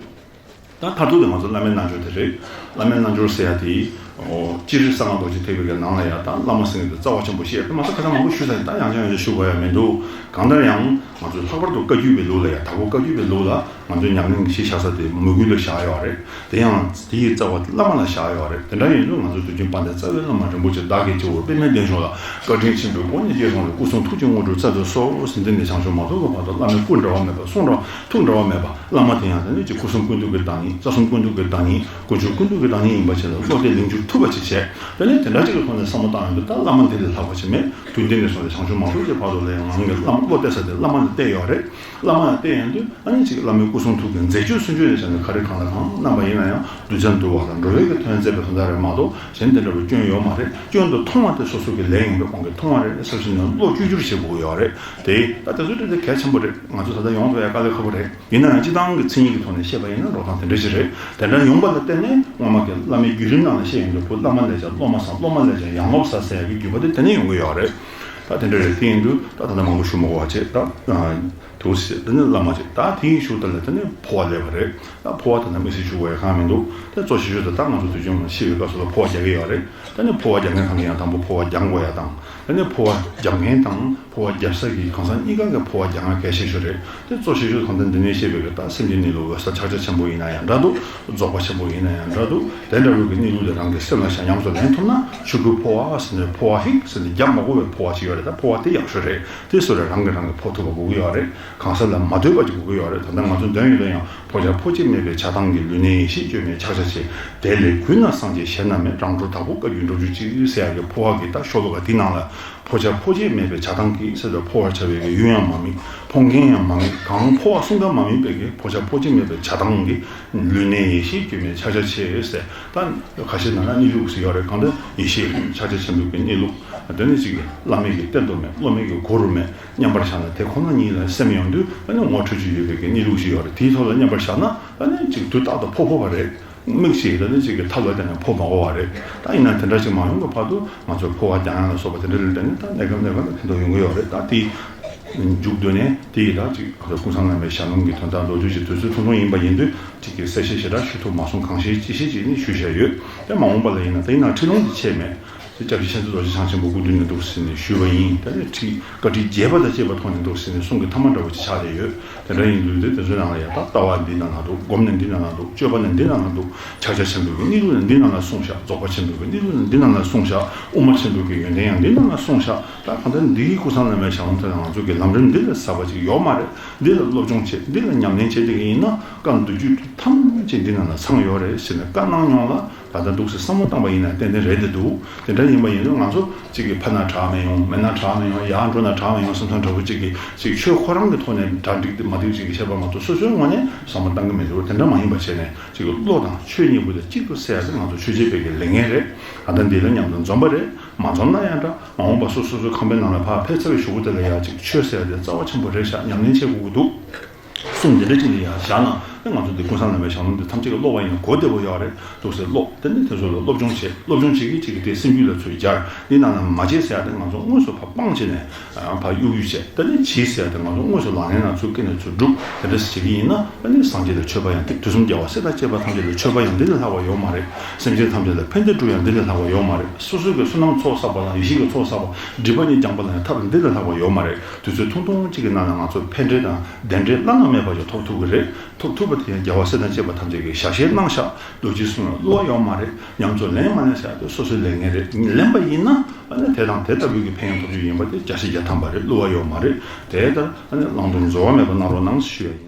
ད་མཐར་ཐུག་དེ་ང་ཚོ་བླ་མའི་རྣལ་འབྱོར་དེ་རེད། བླ་མའི་རྣལ་འབྱོར་ཟེར་ཡ་དེ། ཨོ། སྤྱིར་གསང་སྔགས་རྡོ་རྗེ་ཐེག་པའི་གི་ནང་ལ་ཡ་ད་བླ་མ་ཟེར་མཁན་དེ་རྩ་བ་ཆེན་པོ་བཤད་དེ་མ་ཟད་ཁ་སང་མང་པོ་ཞུས་ཚར་ཡིན། ད་ཡང་བསྐྱར་ཡང་བསྐྱར་ཞུ་དགོས་ཡ་མི་འདུག་གང་ལྟར་ཡང་ང་ཚོས་ལྷག་པར་དུ་བཀའ་བརྒྱུད་པའི་ལུགས་ལ་ཡ། དྭགས་པོ་བཀའ་བརྒྱུད་པའི་ལུགས་ལ་ང་ཚོའི་ཉམས་ལེན་གྱི་གཞི་བཞག་ས་དེ་མོས་གུས་ལ་བཞག་ཡོད་རེད། དེ་ཡང་དེ་ཡི་རྩ་བ་བླ་མ་ལ་བཞག་ཡོད་རེད། དེ་འདྲ་ཡིན་དུས་ང་ཚོ་དུས་རྒྱུན་དཔལ་ལྡན་རྩ་བའི་བླ་མ་རིན་པོ་ཆེ་བདག་གི་སྤྱི་བོར་པདྨའི་གདན་བཞུགས་ལ། བཀའ་དྲིན་ཆེན་པོས་དབུ་བརྙེས་སྐྱེས་སོང་ལས། སྐུ་གསུང་ཐུགས་ཀྱི་དངོས་གྲུབ་སྩལ་དུ་གསོལ། ཟེར་འདི་ནས་བྱང་ཆུབ་མ་ཐོབ་ཀྱི་བར་དུ་བླ་མའི་སྐུ་འབྲལ་བ་མེད་པ། གསུང་འབྲལ་ཐུགས་འབྲལ་བ་མེད་པ། བླ་མ་དེ་ཡང་དེ་ནས་ཅིག་སྐུ་གསུང་ཀུན་འདུས་ཀྱི་བདག་ཉིད། རྩ་གསུམ་ཀུན་འདུས་ཀྱི་བདག་ཉིད། དཀོན་མཆོག་ཀུན་འདུས་ཀྱི་བདག་ཉིད་ཡིན་པ་བྱས་ལ། བློ་གཏད་ལིང་བསྐྱུར་ཐུབ་པ་ཅིག་བྱས། དེ་ནས་དེ་འདྲ་ཅིག་གི་ཐོག་ནས་བསམ་བློ་བཏང་ཡོང་དུས་ད་བླ་མ་འདི་ལས་ལྷག་པ་ཅིག་མེད། དུས་འདི་ནས་བཟུང་སྟེ་བྱང་ཆུབ་མ་ཐོབ་ཀྱི་བར་དུ་ལ་ཡང་ང་རང་གི་བླ་མ་བློ་གཏད་ས་དེ་བླ་མ་ལ་གཏད་ཡོད་རེད། བླ་མ་ལ་གཏད་ཡོང་དུས་ཨ་ནི་ཅིག་བླ་མའི་སྐུ་གསུང་ཐུགས་ཀྱི་མཛད་སྤྱོད་སུན་ཆོད་ནས་བྱས་ནས་ག་རེ་གང་ལ་གང་རྣམ་པ་ཡིན་ན་ཡང་གདུལ་བྱ་འདུལ་བ་དང་འགྲོ་བའི་གི་དོན་མཛད་པའི་དོན་དག་རེད་མ་གཏོགས་གཞན་དེ་འདྲ་བའི་སྐྱོན་ཡོད་མ་རེད། སྐྱོན་དུ་མཐོང་བ་དེ་སོ་སོ་གི་ལས་ཡིན་པའི་དབང་གིས་མཐོང་བ་རེད། ཟབ་ཞི་ནས་བློ་བཅོས་བསྒྱུར་བྱེད་དགོས་ཀྱི་ཡོད་རེད་དེ། ད་དེ་ཚོ་དེ་དེ་གལ་ཆེན་པོ་རེད། ང་ཚོ་ད་ལྟ་ཡོང་ཐུབ་ཡ་དཀའ་ལས་ཁག་པོ་རེད། ཡིན་ན་ཡང་སྤྱི་བཏང་གི་མཚན་ཉིད་ཀྱི་ཐོག་ནས་བཤད་པ་ཡིན་ན་འགྲོ་སྟངས་དེ་འདྲ་ཞིག་རེད། དེ་འདྲ་ཡོང་པ་ལ་བརྟེན་ནས་སྔོན་མ་གི་བླ་མའི་བརྒྱུད་རིམ་ནང་ལ་བཤད་ཡོང་དུས་བུ་བླ་མ་ལས་ཀྱང་སློབ་མ་བཟང་། སློབ་མ་ལས་ཀྱང་ཡང་སློབ་བཟང་ཟེར་ཡ་གི་བརྒྱུད་པ་དེ་དེ་ནས་ཡོང་གི་ཡོད་རེད། ད་དེ་འདྲ་རེད། དེ་ཡིན་དུས་ད་ད་ལྟ་མང་པོ་ཞུ་མ་དགོས་པ་བྱས། ད་དུ་ཞེས་དེ་ནས་བླ་མ་བྱས། ད་དེའི་གཞུག་དེ་ལ་དེ་ནས་འཕོ་བ་སླེབས་པ་རེད། ད་འཕོ་བ་དེ་ན་དམིགས་བསལ་ཞུ་དགོས་ཡ་གང་མི་འདུག་ད་གཙོ་ཆེ་ཤོས་དེ་ད་ང་ཚོ་དུས་རྒྱུན་ཤི་བའི་སྐབས་སུ་ལ་འཕོ་བ་རྒྱག་གི་ཡོད་རེད། ད་ནི་འཕོ་བ་རྒྱག་མཁན་གང་གི་ཡང་དང་པོ་འཕོ་བ་རྒྱག་དགོས་ཡ་དང་། ད་ནི་འཕོ་བ་རྒྱག་མཁན་དང་འཕོ་བ་རྒྱབ་ས་གི་གང་ཟག་གཉིས་ཀ་གི་འཕོ་བ་རྒྱག་ཡ་གལ་ཆེ་ཤོས་རེད། དེ་གཙོ་ཆེ་ཤོས་གང་ལྟར་འདི་ནས་བཤད་པའི་གི་ད་སེམས་ཀྱི་གནས་ལུགས་འོད་གསལ་ཕྱག་རྒྱ་ཆེན་པོ་ཡིན་ན་ཡང་འདྲ་འདུག་རྫོགས་པ་ཆེན་པོ་ཡིན་ན་ཡང་འདྲ་འདུག་དེ་འདྲ་བའི་གི་གནས་ལུགས་དེ་རང་གི་སེམས་ལ་བཞག་ཉམས་སུ་ལེན་ཐུབ་ན་ཆོས་སྐུའི་འཕོ་བ་ཟེར་ནས་འཕོ་བ་ཧིག་ཟེར་ནས་རྒྱག་མ་དགོས་པའི་འཕོ་བ་ཞིག་ཡོད་རེད། ད་འཕོ་བ་དེ་ཡག་ཤོས་རེད། དེ་སུ་རེད་རང་གི་རང་གི་འཕོ་ཐུབ་པ་དགོས་ཀྱི་ཡོད་རེད། གང་ཟག་ལ་མ་ལྟོས་པ་ཅིག་དགོས་ཀྱི་ཡོད་རེད། ད་ལྟ་ང་ཚོ་འདོན་ཡོད་ན་ཡང་འཕོ་བྱ་འཕོ་བྱེད་མེད་པའི་བྱ་བཏང་གི། ལུས་གནད་ཡེ་ཤེས་སྐྱོན་མེད་ཕྱག་རྒྱ་ཆེ། དེ་ལས་གུད་ན་སངས་རྒྱས་གཞན་ན་མེད། རང་གྲོལ་དྭགས་པོ་བཀའ་བརྒྱུད་འགྲོ་རྒྱུ་ཅིག་ཟེར་ཡག་གི་འཕོ་བ་གི་ད་ཤོ་ལོ་ཀ་དེ་ནང་ལ། འཕོ་བྱ་འཕོ་བྱེད་མེད་པའི་བྱ་བཏང་གི་ཟེར་ཏེ་འཕོ་བར་བྱ་བའི་གི་ཡུལ་ཡང་མ་དམིགས། འཕོ་མཁན་ཡང་མ་དམིགས། གང་འཕོ་བ་གསུང་ག་མ་དམིགས་པའི་གི་འཕོ་བྱ་འཕོ་བྱེད་མེད་པའི་བྱ་བཏང་གི་ལུས་གནད་ཡེ་ཤེས་སྐྱོན་མེད་ཕྱག་རྒྱ་ཆེ་ཟེར། ད་ཁ་ཤས་ནང་ན་གནས་ལུགས་ཟེར་ཡོད་རེད། གང་ལྟར་ཡེ་ཤེས་ཕྱག་རྒྱ་ཆེན་པོའི་གི་གནས་ལུགས། དེ་ནི་ཅིག་བླ་མའི་གི་གཏན་དུ་མེད། སློབ་མའི་གི་གུ་རུ་མེད། མཉམ་པར་བཞག་ན་དེ་ཁོ་ན་ཉིད་ལ་སེམས་ཡོང་དུས་ཨ་ནི་ངོ་འཕྲོད་རྒྱུ་ཡོད་པའི་གི་གནས་ལུགས་ཤིག་ཡོད་རེད། དེའི་ཐོག་ལ་མཉམ་པར་བཞག་ན་ཨ་ནི་ཅིག་དུས་རྟག་ཏུ་འཕོ་འཕོ་བ་རེད། མིག་ཅིག་ལ་ནི་ཅིག་གི་ཐབས་ལ་བརྟེན་ནས་འཕོ་མ་དགོས་པ་རེད། ད་ཡིན་ན་དེ་འདྲ་ཅིག་མ་ཡོང་གི་བར་དུ་ང་ཚོས་འཕོ་བ་རྒྱག་ཡག་ལ་སོགས་པ་དེ་འདྲ་ལ་བརྟེན་ནས་ད་གནས་སྐབས་གནས་སྐབས་ལ་ཕན་ཐོགས་ཡོང་གི་ཡོད་རེད། ད་དེའི་མཇུག་བསྡུ་ནས་དེ་ཡི་ད་ཅིག་ཀུན་བཟང་བླ་མའི་ཞལ་ལུང་གི་དོན་དག་མདོར་བསྡུས་ཅིག་དུས་ཚོད་ཐུང་ཐུང་ཡིན་པ་ཡིན་དུས་ཅིག་གི་གསལ་བཤད་ཞེ་དྲག་ཞུ་ཐུབ་མ་སོང་། གང་ཤེས་ཅི་ཤེས་ཅིག་ནི་ཞུས་བཞག་ཡོད། དེ་མ་འོངས་པ་ལ་ཡིན་ན་ད་ཡིན་ན་ཁྲིད་ལུང་དེ་ཆད་མེད། དེ་སྐྱབས་རྗེ་མཁྱེན་བརྩེ་རྡོ་རྗེ་འཆང་ཆེན་པོ་སྐུ་མདུན་ནས་འདུག་ཟེར་ནས་ཞུས་པ་ཡིན། ད་ནི་ཁྲིད་བཀའ་ཁྲིད་རྒྱས་པ་དང་བཅས་པ་ཐོག་ནས་འདུག་ཟེར་ནས་གསུང་གི་ཐ་མ་འདྲ་བོ་ཅིག་ཆགས་བསྡད་ཡོད། དེ་འདྲ་ཡིན་དུས་དེ་དེ་ཚོའི་ནང་ལ་ཡང་ད་ལྟ་བ་འདི་ནང་ན་འདུག་སྒོམ་ནི་འདི་ནང་ན་འདུག་སྤྱོད་པ་ནི་འདི་ནང་ན་འདུག་ཕྱག་རྒྱ་ཆེན་པོའི་གི་གནས་ལུགས་ནི་འདི་ནང་ལ་གསུངས་བཞག་རྫོགས་པ་ཆེན་པོའི་གི་གནས་ལུགས་ནི་འདི་ནང་ལ་གསུངས་བཞག་དབུ་མ་ཆེན་པོའི་གི་ཡོན་ཏན་ཡང་འདི་ནང་ལ་གསུངས་བཞག་ད་གང་ལྟར་འདིའི་ཀུན་བཟང་བླ་མའི་ཞལ་ལུང་དེ་ལ་ང་ཚོ་གི་ལམ་རིམ་འདི་ལས་ཟབ་པ་ཅིག་ཡོད་མ་རེད། འདི་ལ་སློབ་སྦྱོང་བྱེད། འདི་ལ་ཉམས་ལེན་བྱེད་བསྡད་ཀྱི་ཡིན་ན་བཀའ་མདོ་རྒྱུད་ཐམས་ཅད་འདི་ནང་ལ་ཚང་ཡོད་རེད་ཟེར་ནས་བཀའ་གནང་མྱོང་ལ། ད་ལྟ་འདུག་སེ་བསམ་བློ་བཏང་པ་ཡིན་ན་ཏན་ཏན་རེད་དེ་འདུག་དེ་འདྲ་ཡིན་པ་ཡིན་ན་ང་ཚོ་གཅིག་གིས་ཕ་ན་དྲག་མི་ཡོང་། མེ་ན་དྲག་མི་ཡོང་། ཡར་འགྲོ་ན་དྲག་མི་ཡོང་བསམ་ཐང་འདྲ་བོ་གཅིག་གིས་གཅིག་ཆོས་ཁོ་རང་གི་ཐོག་ནས་གྲ་འགྲིག་དེ་མ་འགྲིག་གཅིག་གིས་བཤད་པ་མ་གཏོགས་སོ་སོའི་ངོས་ནས་བསམ་བློ་བཏང་གི་མི་འདུག་དེ་འདྲ་མ་ཡིན་པ་བྱས་ནས་གཅིག་གིས་བློ་དང་ཆོས་གཉིས་པོ་དེ་གཅིག་ཏུ་བསྲེ་ཡ་དེ་ང་ཚོ་ཆོས་བྱེད་པའི་གི་ལས་འགན་རེད། ད་ལྟ་འདི་ལ་མཉམ་དུ་འཛོམས་པ་རེད། མ་འཛོམས་ན་ཡང་འདྲ། མ་འོངས་པ་སོ་སོ་སོ་སོའི་ཁང་པའི་ནང་ལ་ཕར་ཕེབས་ཚར་བའི་གཞུག་གུ་དེ་ལ་ཡ་གཅིག་ཆོས་ཟེར་ཡ་དེ་རྩ་བ་ཆེན་པོ་རེད་ཤག་ཉམས་ལེན་བྱེད་དགོས་ཀྱི་འདུག་གསུངས་འདི་འདྲ་ཅིག་ལ་ཡང་བཞག་ན་ཨེ་ང་ཚོ་འདི་ཀུན་བཟང་བླ་མའི་ཞལ་ལུང་འདི་ཐམས་ཅད་ཀྱིས་ཀློག་པ་ཡིན་ན་གོ་བདེ་པོ་ཡོད་རེད་འདུག་ཟེར་ཀློག་དེ་ནི་དེ་ཚོ་ལ་སློབ་སྦྱོང་བྱེད། སློབ་སྦྱོང་བྱེད་ཀྱི་བྱེད་ཀྱི་དེ་སེམས་རྒྱུད་ལ་ཚུར་སྦྱར། འདི་ནང་ལ་མ་བྱེད་ཟེར་ཡ་དེ་ང་ཚོ་དངོས་སུ་ཕར་སྤང་བྱས་ནས་ཕར་གཡུག་གཡུག་བྱས། དེ་ནི་བྱེད་ཟེར་ཡ་དེ་ང་ཚོ་དངོས་སུ་ལག་ལེན་ལ་ཚུར་བཀལ་ནས་ཚུར་སྒྲུབ། དེ་འདྲ་ཞིག་བྱེད་ཀྱི་ཡིན་ན་ཨ་ནི་སངས་རྒྱས་ལ་མཆོད་པ་ཡང་དེ། དུས་གསུམ་རྒྱལ་བ་སྲས་དང་བཅས་པ་ཐམས་ཅད་ལ་མཆོད་པ་ཡང་འདི་ལས་ལྷག་པ་ཡོད་མ་རེད། སེམས་ཅན་ཐམས་ཅད་ལ་ཕན་བདེ་སྒྲུབ་ཡང་འདི་ལས་ལྷག་པ་ཡོད་མ་རེད། སོ་སོ་གི་བསོད་ནམས་ཚོགས་བསགས་པ་དང་ཡེ་ཤེས་ཀྱི་ཚོགས་བསགས་པ། སྒྲིབ་པ་གཉིས་སྦྱངས་པ་ལ་ཡང་ཐབས་འདི་ལས་ལྷག་པ་ཡོད་མ་རེད། དུས་ཚོད་ཐུང་ཐུང་གཅིག་གི་ནང་ལ་ང་ཚོ་ཕན་འབྲས་དང་བདེ་འབྲས་བླ་ན་མེད་པ་ཞིག་ཐོབ་ཐུབ་ཀྱི་རེད། ཐོབ་ཐུབ་པ་དེ་ཡང་རྒྱལ་བ་སྲས་དང་བཅས་པ་ཐམས་ཅད་ཀྱིས་ཞལ་བཞེས་གནང་ཤག་རྡོ་རྗེ་གསུང་ལ་བསླུ་བ་ཡོད་མ་རེད། ཉམས་སུ་ལེན་མ་ལེན་ཟེར་ཡ་དེ་སོ་སོའི་ལས་འགན་རེད། ལེན་པ་ཡིན་ན་ཨ་ནི་དེ་དང་དེ་ལྟ་བུའི་གི་ཕན་ཡོན་ཐོབ་རྒྱུ་ཡིན་པ་དེ་བརྒྱ་ཆ་བརྒྱ་ཐམ་པ་རེད། བསླུ་བ་ཡོད་མ་རེད། དེ་ལྟར་ཨ་ནི་བླང་དོར་འཛོལ་བ་མེད་པ་གནང་རོགས་གནང་ཞུ་ཡ་ཡིན།